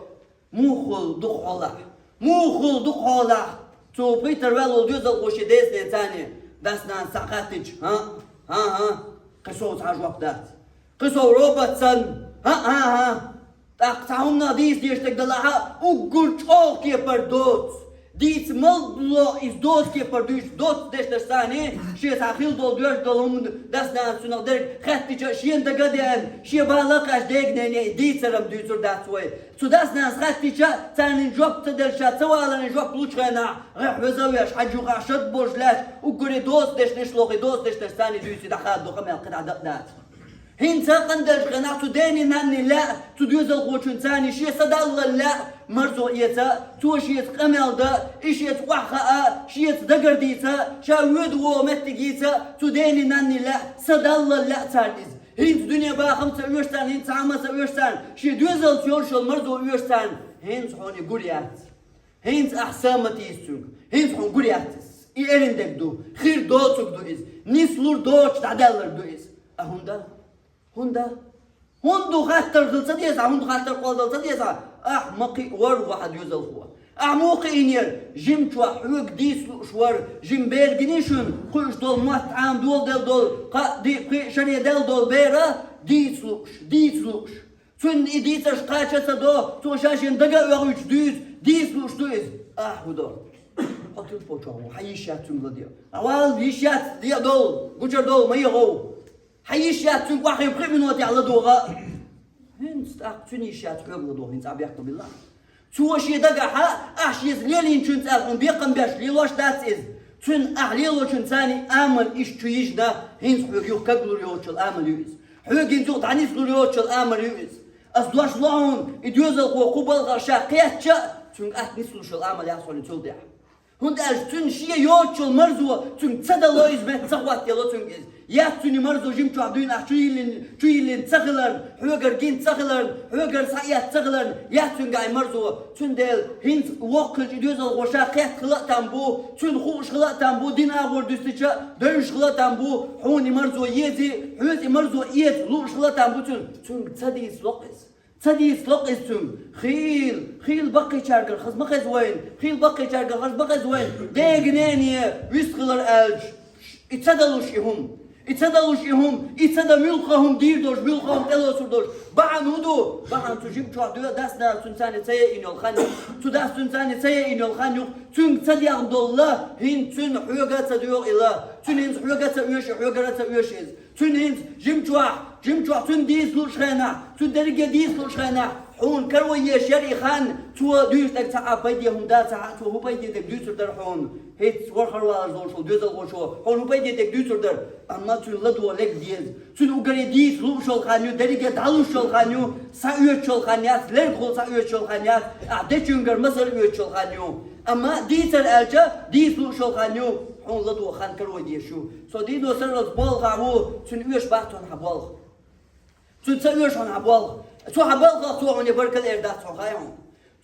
муха хуьлу дукха хьолахь. Муха хуьлу дукха хьолахь. Цу пхийттара ваьлла волу доьзалхо шен деза-ненаца, дас-нанас цхьаъ хаьттича, хӀан, хӀан, хӀан, кхин сов цхьа жоп дац. Кхин сов робот санна, хӀан, хӀан, хӀан. ТӀаккха цхьа хӀуманах дийца дезаш дерг далахь а, уггар чӀогӀа кепара доцу. Дийца мел ло из доцу кепара дуьйцу, доцу дешнаш царний, шен цхьа хила долу, доьжна долу хӀума дас-нанас цунах дерг хаьттича а, шена дага а деана, шен бала а кхаьчна, дега-нене и дийцар-м дуьйцур дац вай. Цу дас-нанас хаьттича а, царна жоп ца делча, ца валарна жоп лучу хенахь, гӀехь веза а веш, хьаьжжа юкъахь шад болуш лаьтташ, уггаре доцу дешнаш лохий, доцу дешнаш царний дуьйций дӀахададо къамел кхидӀа дакъа дац. ХӀинца а къанделлачу хенахь цу дений-нанний лаьа, цу доьзалхочун царний шен са даллал лаьа, марзо эца, цо шеца къамел дан, и шеца охьахаа, шеца дагар дийца, ша воьду вогӀу меттиг йийца, цу дений-нанний лаьа, са даллал лаьа царна иза. ХӀинца дуьне бахам ца оьшу царна, хӀинца цхьа хӀума ца оьшу царна, шен доьзалца йолуш йолу марзо оьшу царна, хӀинца хьуна и гур яц. ХӀинца ахь са ма тийса цуьнга, хӀинца хьуна гур яц иза. И эрна дерг ду, хир доцург ду иза, нислур доцуш дӀадаьлларг ду иза. А хӀунда? ХӀунда? ХӀунда ду хаттар хила ца деза, хӀунда хаттар кхолладала ца деза? Ахь ма кхиъ вара ву хьан доьзалхо. Ахь муха кхиийнера? Жимчохь хьоьга дийца лууш вара, жима бер гиний шуна, кхуьуш долу мотт Ӏама доладелла долу, кхаа, диъ, пхиъ шаре делла долу бер а дийца лууш, дийца лууш. Цунна и дийцарш кхача а ца до, цо ша шен дага а оьхуьйтуш дуьйцу, дийца лууш ду иза. Ахь хӀун до? Хьо тилпочохь ву, хьан йиш яц цуьнга ладегӀа? Хьан вала йиш яц дегӀ долу, гучар долу, ма егӀов. Хьан йиш яц цуьнга охьахиъна пхи минотехь ладогӀа? ХӀинца тӀаккха цуьнан йиш яц хьоьга ладогӀа, хӀинца ахь бехк ма биллахь. Цо шен дагахь а, ахь шеца лелийначун цӀарах хьуна бекхам беш лелош дац иза. Цуьнан ахь лелочун царний амал иштта чу йижна, хӀинца хьоьга юха каглур йоцучул амал ю иза. Хьоьга хӀинца юха дӀанислур йоцучул амал ю иза. Ас дош ло хьуна, и доьзалхо кху балхах ша кхеттача а, цуьнга атта нислуш йолу амал яц хьуна цул тӀаьхьа. ХӀунда аьлча цуьнан шен йоцучул марзо цуьнга ца дало иза, метта ца хӀоттаяло цуьнга иза. Яц цуьнан и марзо жимчохь дуьйна ахь чу йиллина, чу йиллина ца хиларна, хьоьгара гина ца хиларна, хьоьгара схьаэцна ца хиларна, яц цуьнга и марзо. Цундела хӀинца воккха хилча и доьзалхо ша кхетта хила а там бу, цуьнан хууш хила а там бу, дин агӀор дуьстича а, девзаш хила а там бу, хьуна и марзо езий, хьоьца и марзо эца лууш хила а там бу цуьнан. Цуьнга ца дийца локх иза. Ца дийца локх иза цуьнга. Хийла, хийла баккхийчаьргара хаза ма хеза вайна, хийла баккхийчаьргара хаза ма хеза вайна. Дега-нене вист хилар аьлча, и ца далуш и хӀума. И ца далуш и хӀума, и ца дан муьлхха хӀума дийр долуш, муьлхха хӀума тӀелоцур долуш. Бахьана хӀун ду? Бахьана цу жимчохь доьза дас-нанас цуьнан царний ца яийна йолу хан ю. Цу дас цуьнан царний ца яийна йолу хан ю. Цуьнга ца дехна долу ла, хӀинца цуьнан хьоьга а ца доьгӀу и ла. Цуьнан хӀинца хьоьга а ца оьшу, хьоьгара а ца оьшу иза. Цуьнан хӀинца жимчохь, жимчохь цуьнан дийца лууш хенахь, цуьнан дерриге дийца лууш хенахь, хьуна каро еш яра и хан, цо дуьйцу дерг ца Ӏа пайде хӀума дац, ца Ӏа цо хӀун пайде дерг дуьйцур дара хьуна. ХӀинца ворхӀар валар волуш волу доьзалхочо хьуна хӀун пайде дерг дуьйцур дара. Амма цуьнан ладогӀа лерг деза. Цуьнан уггаре дийца лууш йолу хан ю, дерриге дӀалуш йолу хан ю, схьаоьцуш йолу хан яц, лергахула схьаоьцуш йолу хан яц, ахь дечуьнгара масал оьцуш йолу хан ю. Амма дийцар аьлча, дийца лууш йолу хан ю, хьуна ладогӀа хан каро дезаш ю. Со дийно сарралц болх а ву, цуьнан оьшуш бац хьуна хьан болх. Цуьнан ца оьшу хьуна хьан болх. Цу хьан балхах цо хьуна баркалла эр дац хьуна, хаьий хьуна?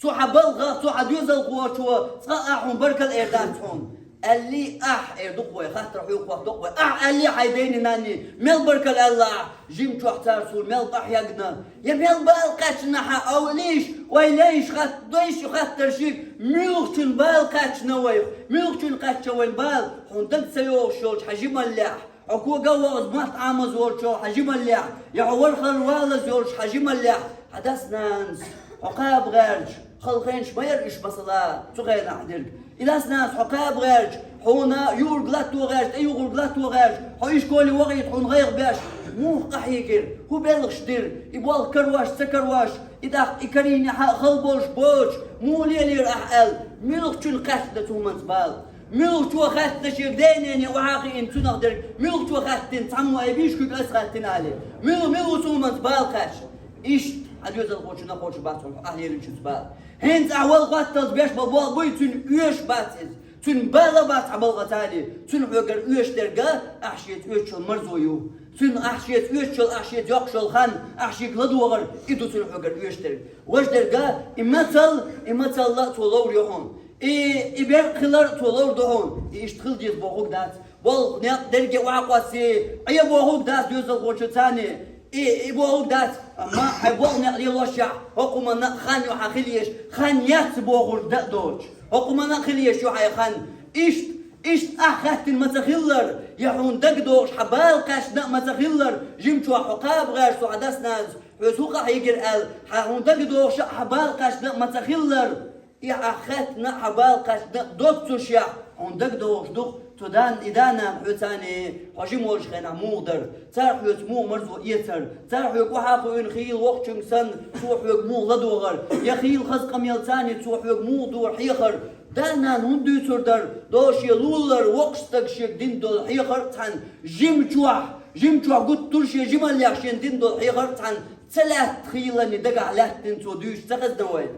Цу хьан балхах, цу хьан доьзалхочо цкъа а хьуна баркалла эр дац хьуна. Аьллий ахь, эр ду-кх вай, хаттар хьоьга хӀоттадо-кх вай. Ахь аьллий хьайн дений-нанний, мел баркалла аьлла ахь, жимчохь цара суна мел къахьегна. Я мел бала кхаьчна хьан овлийш, вай лейш хатт-, дойш хаттаршиг, муьлхачун бала кхаьчна вайх, муьлхачун кхаьчна вайн бала, хьуна дага ца йогӀуш йолчу хьан жималлехь. Хьо кога а вогӀуш мотт Ӏамаза волчу хьан жималлехь, я хьо ворхӀар валаза йолчу хьан жималлехь, хьан дас-нанас хьо кхаба гӀерташ, халахеташ ма яра уьш масала цу хенахь дерг. И дас-нанас хьо кхаба гӀерташ, хьуна юург латто гӀерташ, тӀеюхург латто гӀерташ, хьо ишколе вахийта хьуна гӀайгӀа беш, муха къахьийгира, хӀун белхаш дира, и болх карош, ца карош, и тӀаккха и карийнехь а хала болуш боцуш, муха лелийра ахь аьлла, муьлхачун кхаьчна цу хӀуманца бала? Муьлхачо хаьттина шега дений-нений охьа а хиъна цунах дерг, муьлхачо хаьттина цхьаммо, ай, бийш куьг ас хаьттина алий? Мила, мила ву цу хӀуманца бала кхаьчна? Иштта хьан доьзалхочун накъосташ бац хьуна ахь лелийначуьнца бала. ХӀинца ахь вала хӀотталц беш бан болх буй, цуьнан оьшуш бац иза. Цуьнан бала а бац хьан балха царий. Цуьнан хьоьгара оьшуш дерг а ахь шеца оьцуш йолу марзо ю. Цуьнан ахь шеца оьцуш йолу, ахь шеца йоккхуш йолу хан, ахь шега ладогӀар, и ду цуьнан хьоьгара оьшуш дерг. Важа дерг а, и мацалла, и мацалла а цо ловр ю хьуна. И, и беркъа хилар а цо ловр ду хьуна, и иштта хила деза бохург дац. Болх, некъ дерриге охьакхоссе, Ӏе бохург дац доьзалхочун царний. И, и бохург дац, амма хьайн болх, некъ лелошехь, хӀокху хӀуманна а хан ю хьан хила езаш, хан яц бохург дан а доцуш. ХӀокху хӀуманна а хила езаш ю хьайн хан. Иштта, иштта ахь хаьттина ма ца хиллара, я хьуна дагадогӀуш хьан бала кхаьчна а ма ца хиллара, жимчохь хьо кхаба гӀерташ цу хьан дас-нанас, хьоьца хӀун къахьийгира аьлла, хьан хьуна дагадогӀуш а хьан бала кхаьчна а ма ца хиллара. И ахь хаьттина, хьан бала кхаьчна доццушехь, хьуна дагадогӀуш ду-кх, цу дан, и да-нана хьоьца цхьаьна хьо жима волчу хенахь муха дара, цара хьоьца муха марзо эцара, цара хьоьга охьа а кхуьуьйтуш хийла воккхачуьнга санна, цо хьоьга муха ладогӀара, я хийла хаза къамел цхьаьна цо хьоьга муха дора хьехара. Да-нана хӀунда дуьйцур дара, до шен лулара воккхачу стага шега дина долу хьехар а цхьаьна, жима чохь, жима чохь гуттар а шен жималлех шена дина долу хьехар а цхьаьна ца лаьтта хийланна дагахь лаьттина цо дуьйцуш ца хезна вай?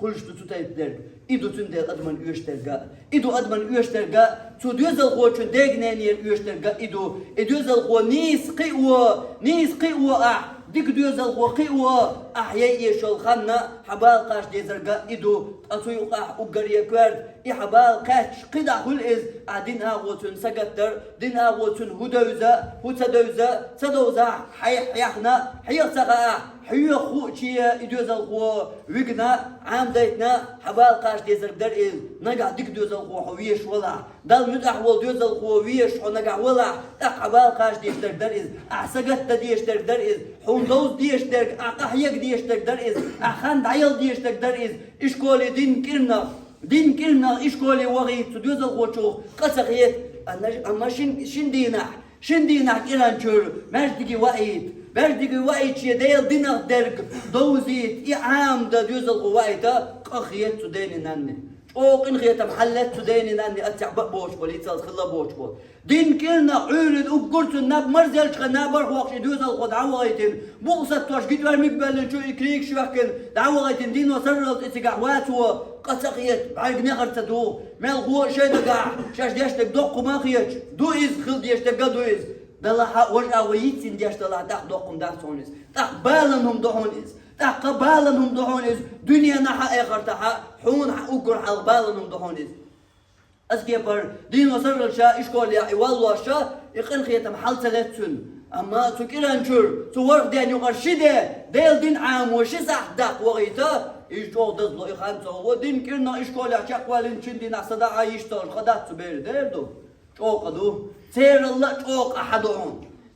Хуьлуш ду цу тайпа дерг. И ду цундела адаман оьшуш дерг а. И ду адаман оьшуш дерг а. Цу доьзалхочун дега-ненера оьшуш дерг а и ду. И доьзалхо нийса кхио, нийса кхио ахь, дика доьзалхо кхио ахь, яй эшалла ханна хьан бала кхача дезарг а и ду. Ткъа цу юкъахь уггаре коьрта, и хьан бала кхаьчча кхин дӀа хуьлу иза, ахь дина агӀо цуьнан сагатдар, дина агӀо цуьнан хӀун девза, хӀун ца девза, ца довзахь, хьайх хьехна, хьеха ца хаахь, хьоьга хууче и доьзалхо вигна, Ӏамадайтина, хьан бала кхача дезарг дара иза. Нагахь дика доьзалхо хьо везаш валахь, Далла муьтӀахь волу доьзалхо везаш хьо нагахь валахь, тӀаккха хьан бала кхача дезаш дерг дара иза, ахь сагатдан дезаш дерг дара иза, хьуна довза дезаш дерг, ахь къахьега дезаш дерг дара иза, ахь хан дӀаяла дезаш дерг дара иза. И школе дина кӀирнах, дина кӀирнах и школе вахийта цу доьзалхочух къа ца хета, амма шин, шин дийнахь, шин дийнахь кӀиран чуьра маьждиге ваийта, маьждиге ваийта шен Делан динах дерг довзийта, и Ӏамадан доьзалхо ваийта къа хета цу дене-нанне. ЧӀогӀа къинхетам хьаллаьцна цу дене-нанне, аццехь бан а боцуш болу, и цалц хилла а боцуш болу. Дина кӀирнах Ӏуьйранна уггар цуьнан наб марзеллачу хенахь набарх воккхуш и доьзалхо дӀавахийтина, букъ саттош гитвар миг баьллинчу и крикаш йоьхкина дӀавахийтина, дийно сарралц и цигахь вацо, къа ца хета, бӀаьрг нехар ца дугӀу, мелхо а шайн дагахь, шаьш деш дерг доккха хӀума а хеташ, ду иза, хила дезаш дерг а ду иза. Далахь а, важа а вай йицйина деш далахь, тӀаккха доккха хӀума дац хьуна иза. ТӀаккха балан хӀума ду хьуна иза. ТӀаккха балан хӀума ду хьуна иза, дуьненахь а, эхартахь а, хьуна хьан уггар хьалха балан хӀума ду хьуна иза. Аса кепара, дийно сарралц ша и школехь и валлош ша, и къинхетам хьал ца лаьцна цуьнан. Амма цу кӀиран чуьра, цу ворхӀ ден юкъара ши де, Делан дин Ӏамо ши сахьт даккха вахийта, иза чӀогӀа дазло и хан ца гӀо. Дина кӀирнах и школехь чекхваьллинчу шин дийнахь са дӀа а йиш ца луш, кхадац цу беран, дер ду. ЧӀогӀа ду. Цералла а чӀогӀа къа хьан ду хьуна.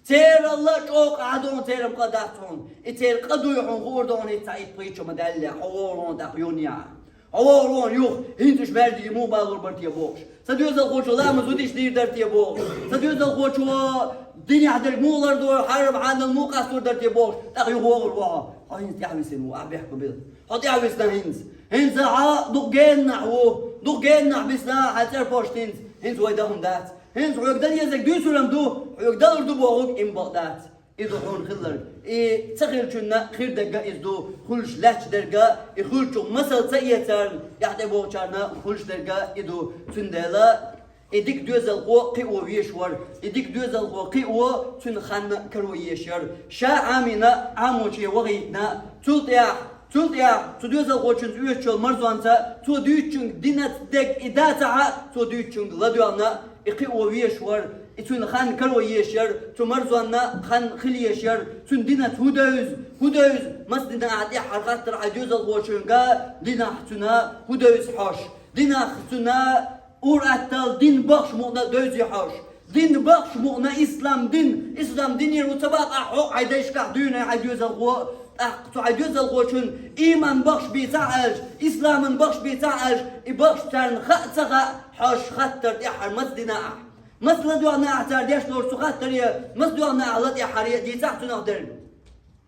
Цералла а чӀогӀа къа хьан ду хьуна, церан къа дац хьуна. И церан къа дуй хьуна хуур ду хьуна, хӀинца цхьа итт-пхийтта шо ма даьллехь, хьо вогӀур ву хьуна тӀаккха юьхь-яхьа. Хьо вогӀур ву хьуна юха, хӀинца уьш маьждиге муха балур бара те бохуш. Сан доьзалхочо ламаз хӀун деш дийр дара те бохуш. Сан доьзалхочо динехь дерг муха лардора, хьарам-хьанал муха къастор дара те бохуш. ТӀаккха юха вогӀур ву хьо. Хьо хӀинца тӀаьхьависина ву, ахь бехк била. Хьо тӀаьхьависна хӀинца. ХӀинца хьан дукха геннахь ву, дукха геннахь бисна хьан цӀерпошт хӀинца. ХӀинца вай дан хӀума дац. ХӀинца хьоьга дан езарг дуьйцуран ду, хьоьга далур ду бохург иман бакъ дац. И ду хьуна хилларг. И ца хиллачунна хир дерг а иза ду, хуьлуш лаьтташ дерг а, и хуьлучух масал ца эцарна, тӀаьхьа тӀебогӀучарна хуьлуш дерг а и ду. Цундела и дика доьзалхо кхио везаш вара, и дика доьзалхо кхио цуьнан хан каро езаш яра. Ша Ӏамийна, Ӏамочу вахийтина, цул тӀаьхьа Цул тӀаьхьа цу доьзалхочуьнца оьшучу марзонца, цо дуьйцучуьнга динаца дерг и дацахь а, цо дуьйцучуьнга ладоьгӀна, и кхио везаш вара, и цуьнан хан каро езаш яра, цу марзонна хан хила езаш яра, цуьнан динаца хӀун девза, хӀун девза, маса дина ахь тӀаьххьара хаттар хьайн доьзалхочуьнга, динахь цуьнан хӀун девза хьожуш, динах цуьнан ур-атталла дин бахаш мукъана а девзий хьожуш. Дин бахаш мукъана ислам дин, ислам динера ву ца бакъахь хьо хьайн дайшкахь дуьйна хьайн доьзалхо, тӀаккха цу хьайн доьзалхочун иман бахаш бийцахь аьлча, исламан бахаш бийцахь аьлча, и бахаш царна хаа ца хаа хьожуш хаттар тӀаьххьара маца дина ахь. Маца ладоьгӀна ахь цара деш лору цу хаттаре, маца доьгӀна ахь ла тӀаьххьаре дийцахь цунах дерг.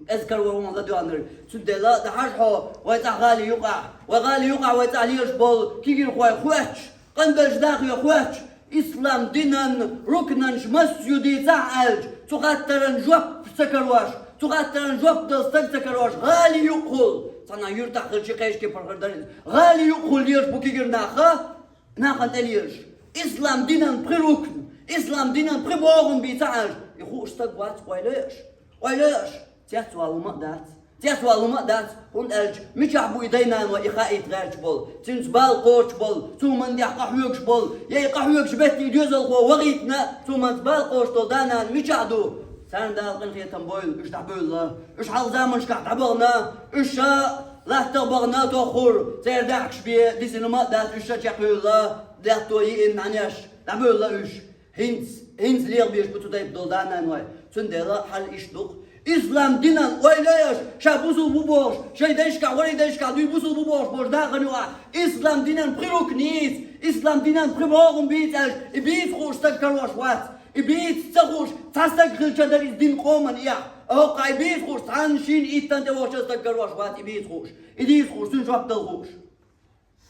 Эзкар вара вон ладоьгӀнарг. Цундела дахьаш хьо, вай цӀахь гӀали юкъахь, вай гӀали юкъахь вай цӀахь лелаш болу кегийрхой хоьттуш, къанбеллачу дахе хоьттуш, ислам динан рукнанаш массо а ю дийцахь аьлча, цу хаттаран жоп ца карош, цу хаттаран жоп дала стаг ца карош, гӀали юкъахула, цхьана юьртахь хилча кхечу кепара хир дара иза, гӀали юкъахула лелаш бу кегийра нах, нахана тӀе лелаш. Ислам динан пхи рукн, ислам динан пхи богӀам бийцахь аьлча, и хууш стаг вац, ойла еш. Ойла еш, цецвала хӀума а дац. Цецвала хӀума а дац, хӀунда аьлча мичахь бу и дай-наной и хаийта гӀерташ болу, цуьнца бала кхочуш болу, цу хӀуманна тӀехь къахьоьгуш болу, я и къахьоьгуш метте и доьзалхо вахийтина, цу хӀуманца бала кхочуш долу да-нана мичахь ду? Царна Дала къинхетам бойла, уьш дӀабевлла. Уьш хьалха заманашкахь дӀабахана, уьш ша латтах бахана тоххура, церан даьхкаш бен дисина хӀума а дац, уьш ша чекхвевлла, латто йиъина нӀаьнеш, дӀабевлла уьш. ХӀинца, хӀинца леха безаш бу цу тайпа долу да-наной. Цундела хьал иштта ду-кх. Ислам динан ойла еш, ша бусулба бу бохуш, шайн дайшкахь, ворхӀе дайшкахь дуй бусулба бу бохуш болчу нахана юкъахь, ислам динан пхи рукн йийца, ислам динан пхи могӀам бийца аьлча, и бийца хууш стаг карош вац. И бийца ца хууш, цхьа стаг хилча дара иза дин къоман эхь. ХӀокху и бийца хууш, цхьанна шина иттанна тӀе вохучу стаг карош вац, и бийца хууш. И дийца хууш, цуьнан жоп дала хууш.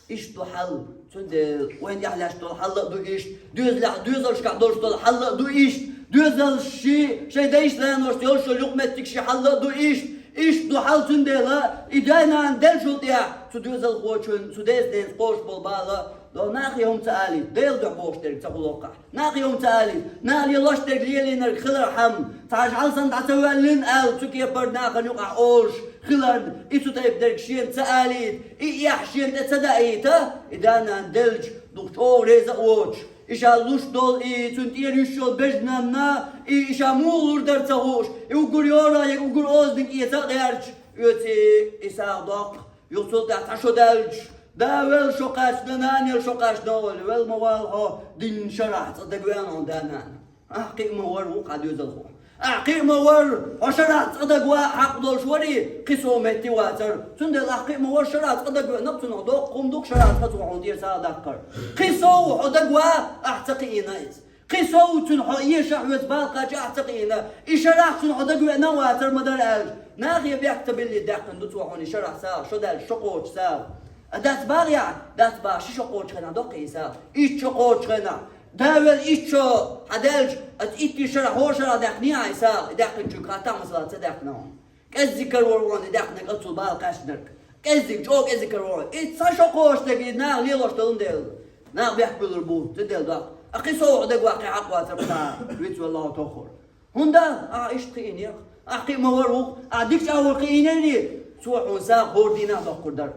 Иштта ду хьал, цундела вайн тӀехь лаьтташ долу хьал а ду иштта, доьзалехь, доьзалшкахь долуш долу хьал а ду иштта, доьзалш ши, шайн дайшна-наношна йолуш йолу юкъаметтиг ши хьал а ду иштта, иштта ду хьал, цундела и да-нана деллачул тӀехь цу доьзалхочун, цу деза-ненаца кхочуш болу бала, до нахе хӀума ца алийта, Делан дуьхьа бохуш дерг ца хуьлу хӀокхахь. Нахе хӀума ца алийта, наха лелош дерг лелийнарг хилархьама, цхьа жӀаьла санна дӀа ца воьллина аьлла, цу кепара нахана юкъахь олуш хиларна, и цу тайпа дерг шена ца алийта, и эхь шена тӀе ца даийта, и да-нана деллачу дукха чӀогӀа реза а воцуш, и ша луш долу, и цуьнан тӀера йуьсуш йолу бежнанна, и, и ша муха лур дара ца хууш, и уггар йора я уггар озаниг эца а гӀерташ, оьций и сагӀа доккху. Юха цул тӀаьхьа цхьа шо даьлча, да велла шо кхаьчна, нана елла шо кхаьчна, олий, велла ма вала хьо динан шарахь, цкъа дагавеана хьуна да-нана. Ахь кхин а ма вара ву хьан доьзалхо. Ахь кхин а ма вара, хьо шарахь цкъа дагаван хьакъ долуш варий, кхин сов метте вацара. Цундела ахь кхин а ма вара, шарахь цкъа дагавеана, цунах доккха хӀума ду-кх шарахь цкъа цо хьуна тӀера сагӀа даккхар. Кхин сов хьо дагаван, ахь ца кхиийна иза. Кхин сов цуьнан хьо эшахь, хьоьца бала кхаьчча ахь ца кхиийна. И шарахь цуьнан хьо дагавеана а вацара ма дара аьлча, нахе бехк ца биллий даьккхина ду цо хьуна и шарахь сагӀа, шо даьлча шо кхочуш сагӀа. А дац бахьа яхь, дац бахьа ши шо кхочу хенахь доккхий и сагӀа. Итт шо кхочу хенахь, да велла итт шо хьан даьлча, аса иттий шарахь, хӀора шарахь даьккхинехьа и сагӀа, и даьккхинчуьнга хаттахь масала ца даьккхина хьуна. КӀеззиг карор ву хьуна и даьккхинарг оццул бала кхаьчнарг. КӀеззиг, чӀогӀа кӀеззиг карор ву хьуна. И цхьа шо кхочуш дерг и наха лелош долун дела. Наха бехк буьллур бу, цундела доккху. А кхин сов хьо дагаван кхин хьакъ вацара, кхин вицвелла хьо тоххура. ХӀунда? Ахь иштта кхиийна, ахь кхин а ма вара ву-кх, ахь дикачу агӀор кхиийнарий, цо хьуна сагӀа хӀора дийнахь доккхур дара.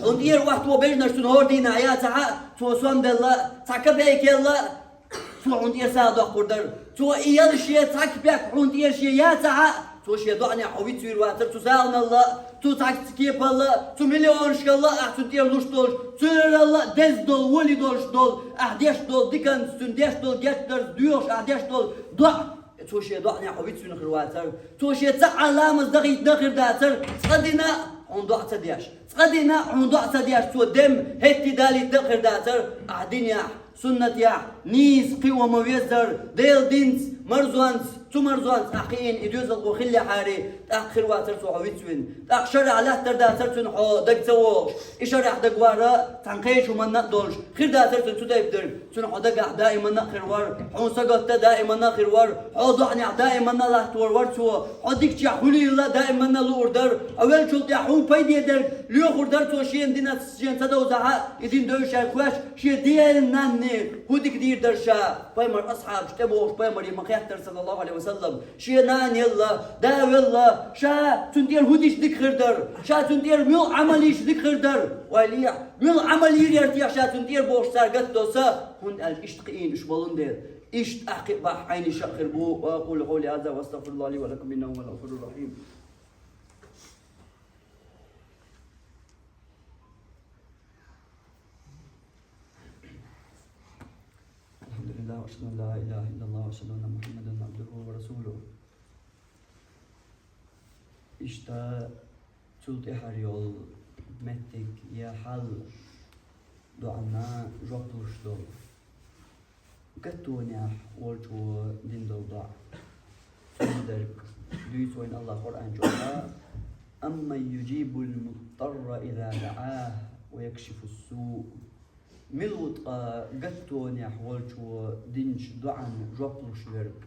Хьуна тӀера отто бежнаш цунна хӀора дийнахь яцахь а, цо сом белла, цхьа капейка елла, цо хьуна тӀера сагӀа доккхур дара. Цо и елла шен цхьа капек хьуна тӀера шен яцахь а, цо шен доӀанехь хьо вицвийр вацара цу сагӀаналла, цу цхьа кепалла, цу миллионашкалла, ахь цунна тӀера луш долуш, цуьнаралла деза долу, воли долуш долу, ахь деш долу диканца, цуьнан деш долу гечдарца доьхуш ахь деш долу доӀа. Цо шен доӀанехь хьо вицвина хир вацара. Цо шен цхьа а ламаз дахийтина хир дацара, цкъа дина а хьуна доӀа ца деш. Цкъа дина а хьуна доӀа ца деш, цо дем хӀетте далийтина хир дацара, ахь динехь, суннатехь, нийса кхио ма везара, Делан динца, марзонца, цу марзонца ахь кхиийна и доьзалхо хиллехьарий, тӀаккха хир вацара цо хьо вицвина. ТӀаккха шарахь латтар дацара цуьнан хьо дага ца вогӀуш. И шарахь дагавар цхьана кхечу хӀуманна а долуш, хир дацара цуьнан цу тайпа дерг. Цуьнан хьо дагахь даиманна а хир вара, хьуна сагатта даиманна а хир вара, хьо доӀанехь даиманна а латтор вара цо, хьо дикачехь хуьлийла даиманна а луур дара, хьо веллачул тӀехь хьуна пайде дерг лоьхур дара цо шена динца, шена ца довзахь а, и дин девзаш шайга хоьттуш, шен ден-нанне хӀун дика дийр дара ша, пайхамар асхьабаш тӀебогӀуш пайхамаре ма-кхеттара, саллаллаху Ӏалайхи ва саллам. Шен нана елла, да велла, ша цунна тӀера хӀун дича дика хир дара, ша цунна тӀера муьлха Ӏамал йича дика хир дара, ойла йехьа, муьлха Ӏамал йийр яра техьа ша цунна тӀера бохуш цара гатдо са, хӀунда аьлча иштта кхиийна уьш болун дела. Иштта ахь кхин а бахьа хьайна йиш а хир бу, وأقول قولي هذا وأستغفر الله لي ولكم إنه هو الغفور الرحيم. الحمد لله، وأشهد أن لا إله إلا الله، وأشهد أن محمدا عبده ورسوله. Иштта цул тӀаьхьара йолу меттиг я хьал доӀанна жоп луш долу. Гаттонехь волчо дина долу доӀа. Цундерг дуьйцу вайна АллахӀа Къуръан чохь: أمن يجيب المضطر إذا دعاه ويكشف السوء. Мила ву ткъа гаттонехь волчо динчу доӀанна жоп луш верг,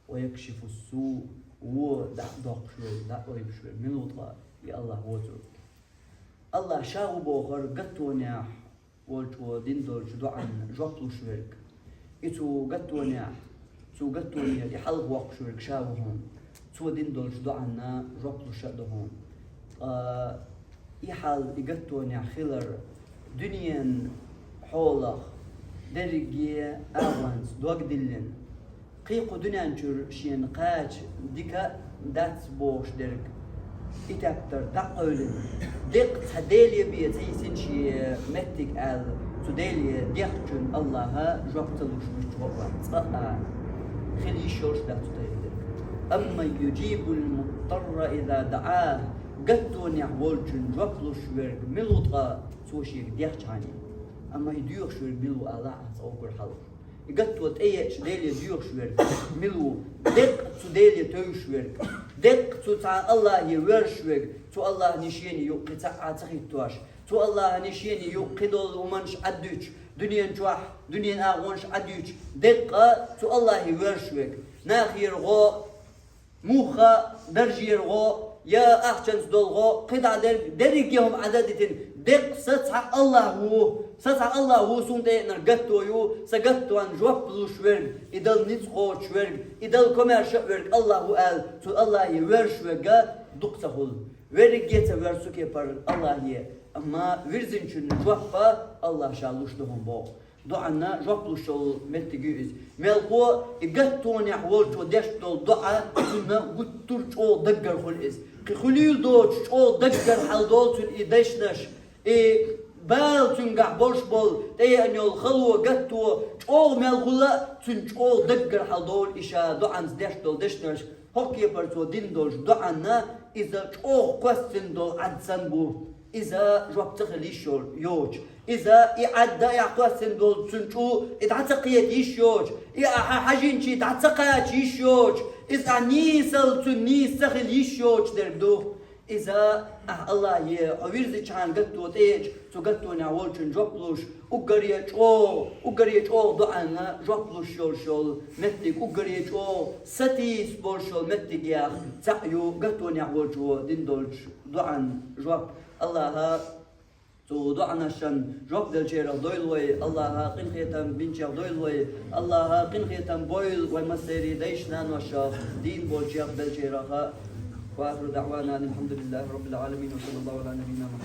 ويكشف السوء, вон дӀа а доккхуш верг, дӀа а ойбуш верг, мила ву ткъа и АллахӀ воцург? АллахӀ ша ву бохура гаттонехь волчо дина долчу доӀанна жоп луш верг. И цу гаттонехь, цу гаттонера и хьалха воккхуш верг ша ву хьуна. Цо дина долчу доӀанна жоп луш а ду хьуна. Ткъа и хьал, и гаттонехь хилар дуьненан хьолах дерриге агӀонца дог диллина, кхин кху дуьнен чуьра шена кхача дика а дац бохуш дерг, и тептар дӀа а къевлина, деккъа цхьа Деле бен ца йисина шен меттиг аьлла, цу Деле дехначунна АллахӀа жоп ца луш муьлхха а вац, цкъа а хила йиш йолуш дац цу тайпа дерг. أمن يجيب المضطر إذا دعاه. Гаттонехь волчун жоп луш верг мила ву ткъа, цо шега дехчахьана? Амма и доьхуш верг мила ву алахь, ахь цхьа огур хьалуш. И гатто тӀееача Деле доьхуш верг мила ву? Деккъа цу Деле тевжаш верг, деккъа цу цхьа Аллахе воьрзуш верг, цу Аллахьан шена юкъ кхин цхьа а ца хӀиттош, цу Аллахьан шена юкъ кхидолу хӀуманаш Ӏаддуьтуш, дуьнен чохь, дуьнен агӀонаш Ӏаддуьтуш, деккъа цу Аллахе воьрзуш верг. Нахера гӀо, муха, даржера гӀо, я ахчанца долу гӀо, кхидӀа дерг, дерриге хӀума Ӏадда а дитина, деккъа сан цхьа Аллахь ву, сан цхьа Аллахь ву, суна тӀееанарг гатто ю, сан гаттонна жоп луш верг, и Далла ницкъ кхочуш верг, и Далла комаьрша а верг Аллахь ву аьлла, цу Аллахе воьрзуш верг дукха ца хуьлу. Верриге ца воьрзу цу кепара Аллахе, амма вирзинчунна жоп Аллахь Ша луш ду хӀума боху. ДоӀанна жоп луш йолу меттиг ю иза. Мелхо и гаттонехь волчо деш долу доӀа цунна гуттар а чӀогӀа даггара хуьлу иза. Кхин хуьлийла доцуш чӀогӀа даггара хьаладолу цунна и дешнаш, и бала цуьнгахь болуш болу тӀееана йолу хало, гатто, чӀогӀа мел хуьлу а цунна чӀогӀа даггара хьаладолу и ша доӀанца деш долу дешнаш. ХӀокху кепара цо дина долчу доӀанна иза чӀогӀа кхоьссина долу Ӏад санна бу. Иза жоп ца хила йиш йо-, йоцуш. Иза и Ӏад даьӀахь кхоьссина долу цуьнан чӀу и дӀа ца кхета йиш йоцуш. И ахьа хьажинчий дӀа ца кхача йиш йоцуш. Иза ахьа нийсалла цуьнан нийса ца хила йиш йоцуш дерг ду. Иза ахьа Аллахе хьо вирзичхьана гатто тӀееача, цу гаттонехь волчун жоп луш, уггаре чӀогӀа, уггаре чӀогӀа доӀанна жоп луш йолуш йолу меттиг, уггаре чӀогӀа сатийса болуш йолу меттигех цхьаъ ю гаттонехь волчо дина долчу доӀанна жоп. Аллаха цу доӀанашна жоп деллачарах дойла вай, Аллаха къинхетам бинчех дойла вай, Аллаха къинхетам бойла вай массеран дайшна, наношна, дийна болчех деллачарах. وآخر دعوانا أن الحمد لله رب العالمين وصلى الله على نبينا محمد.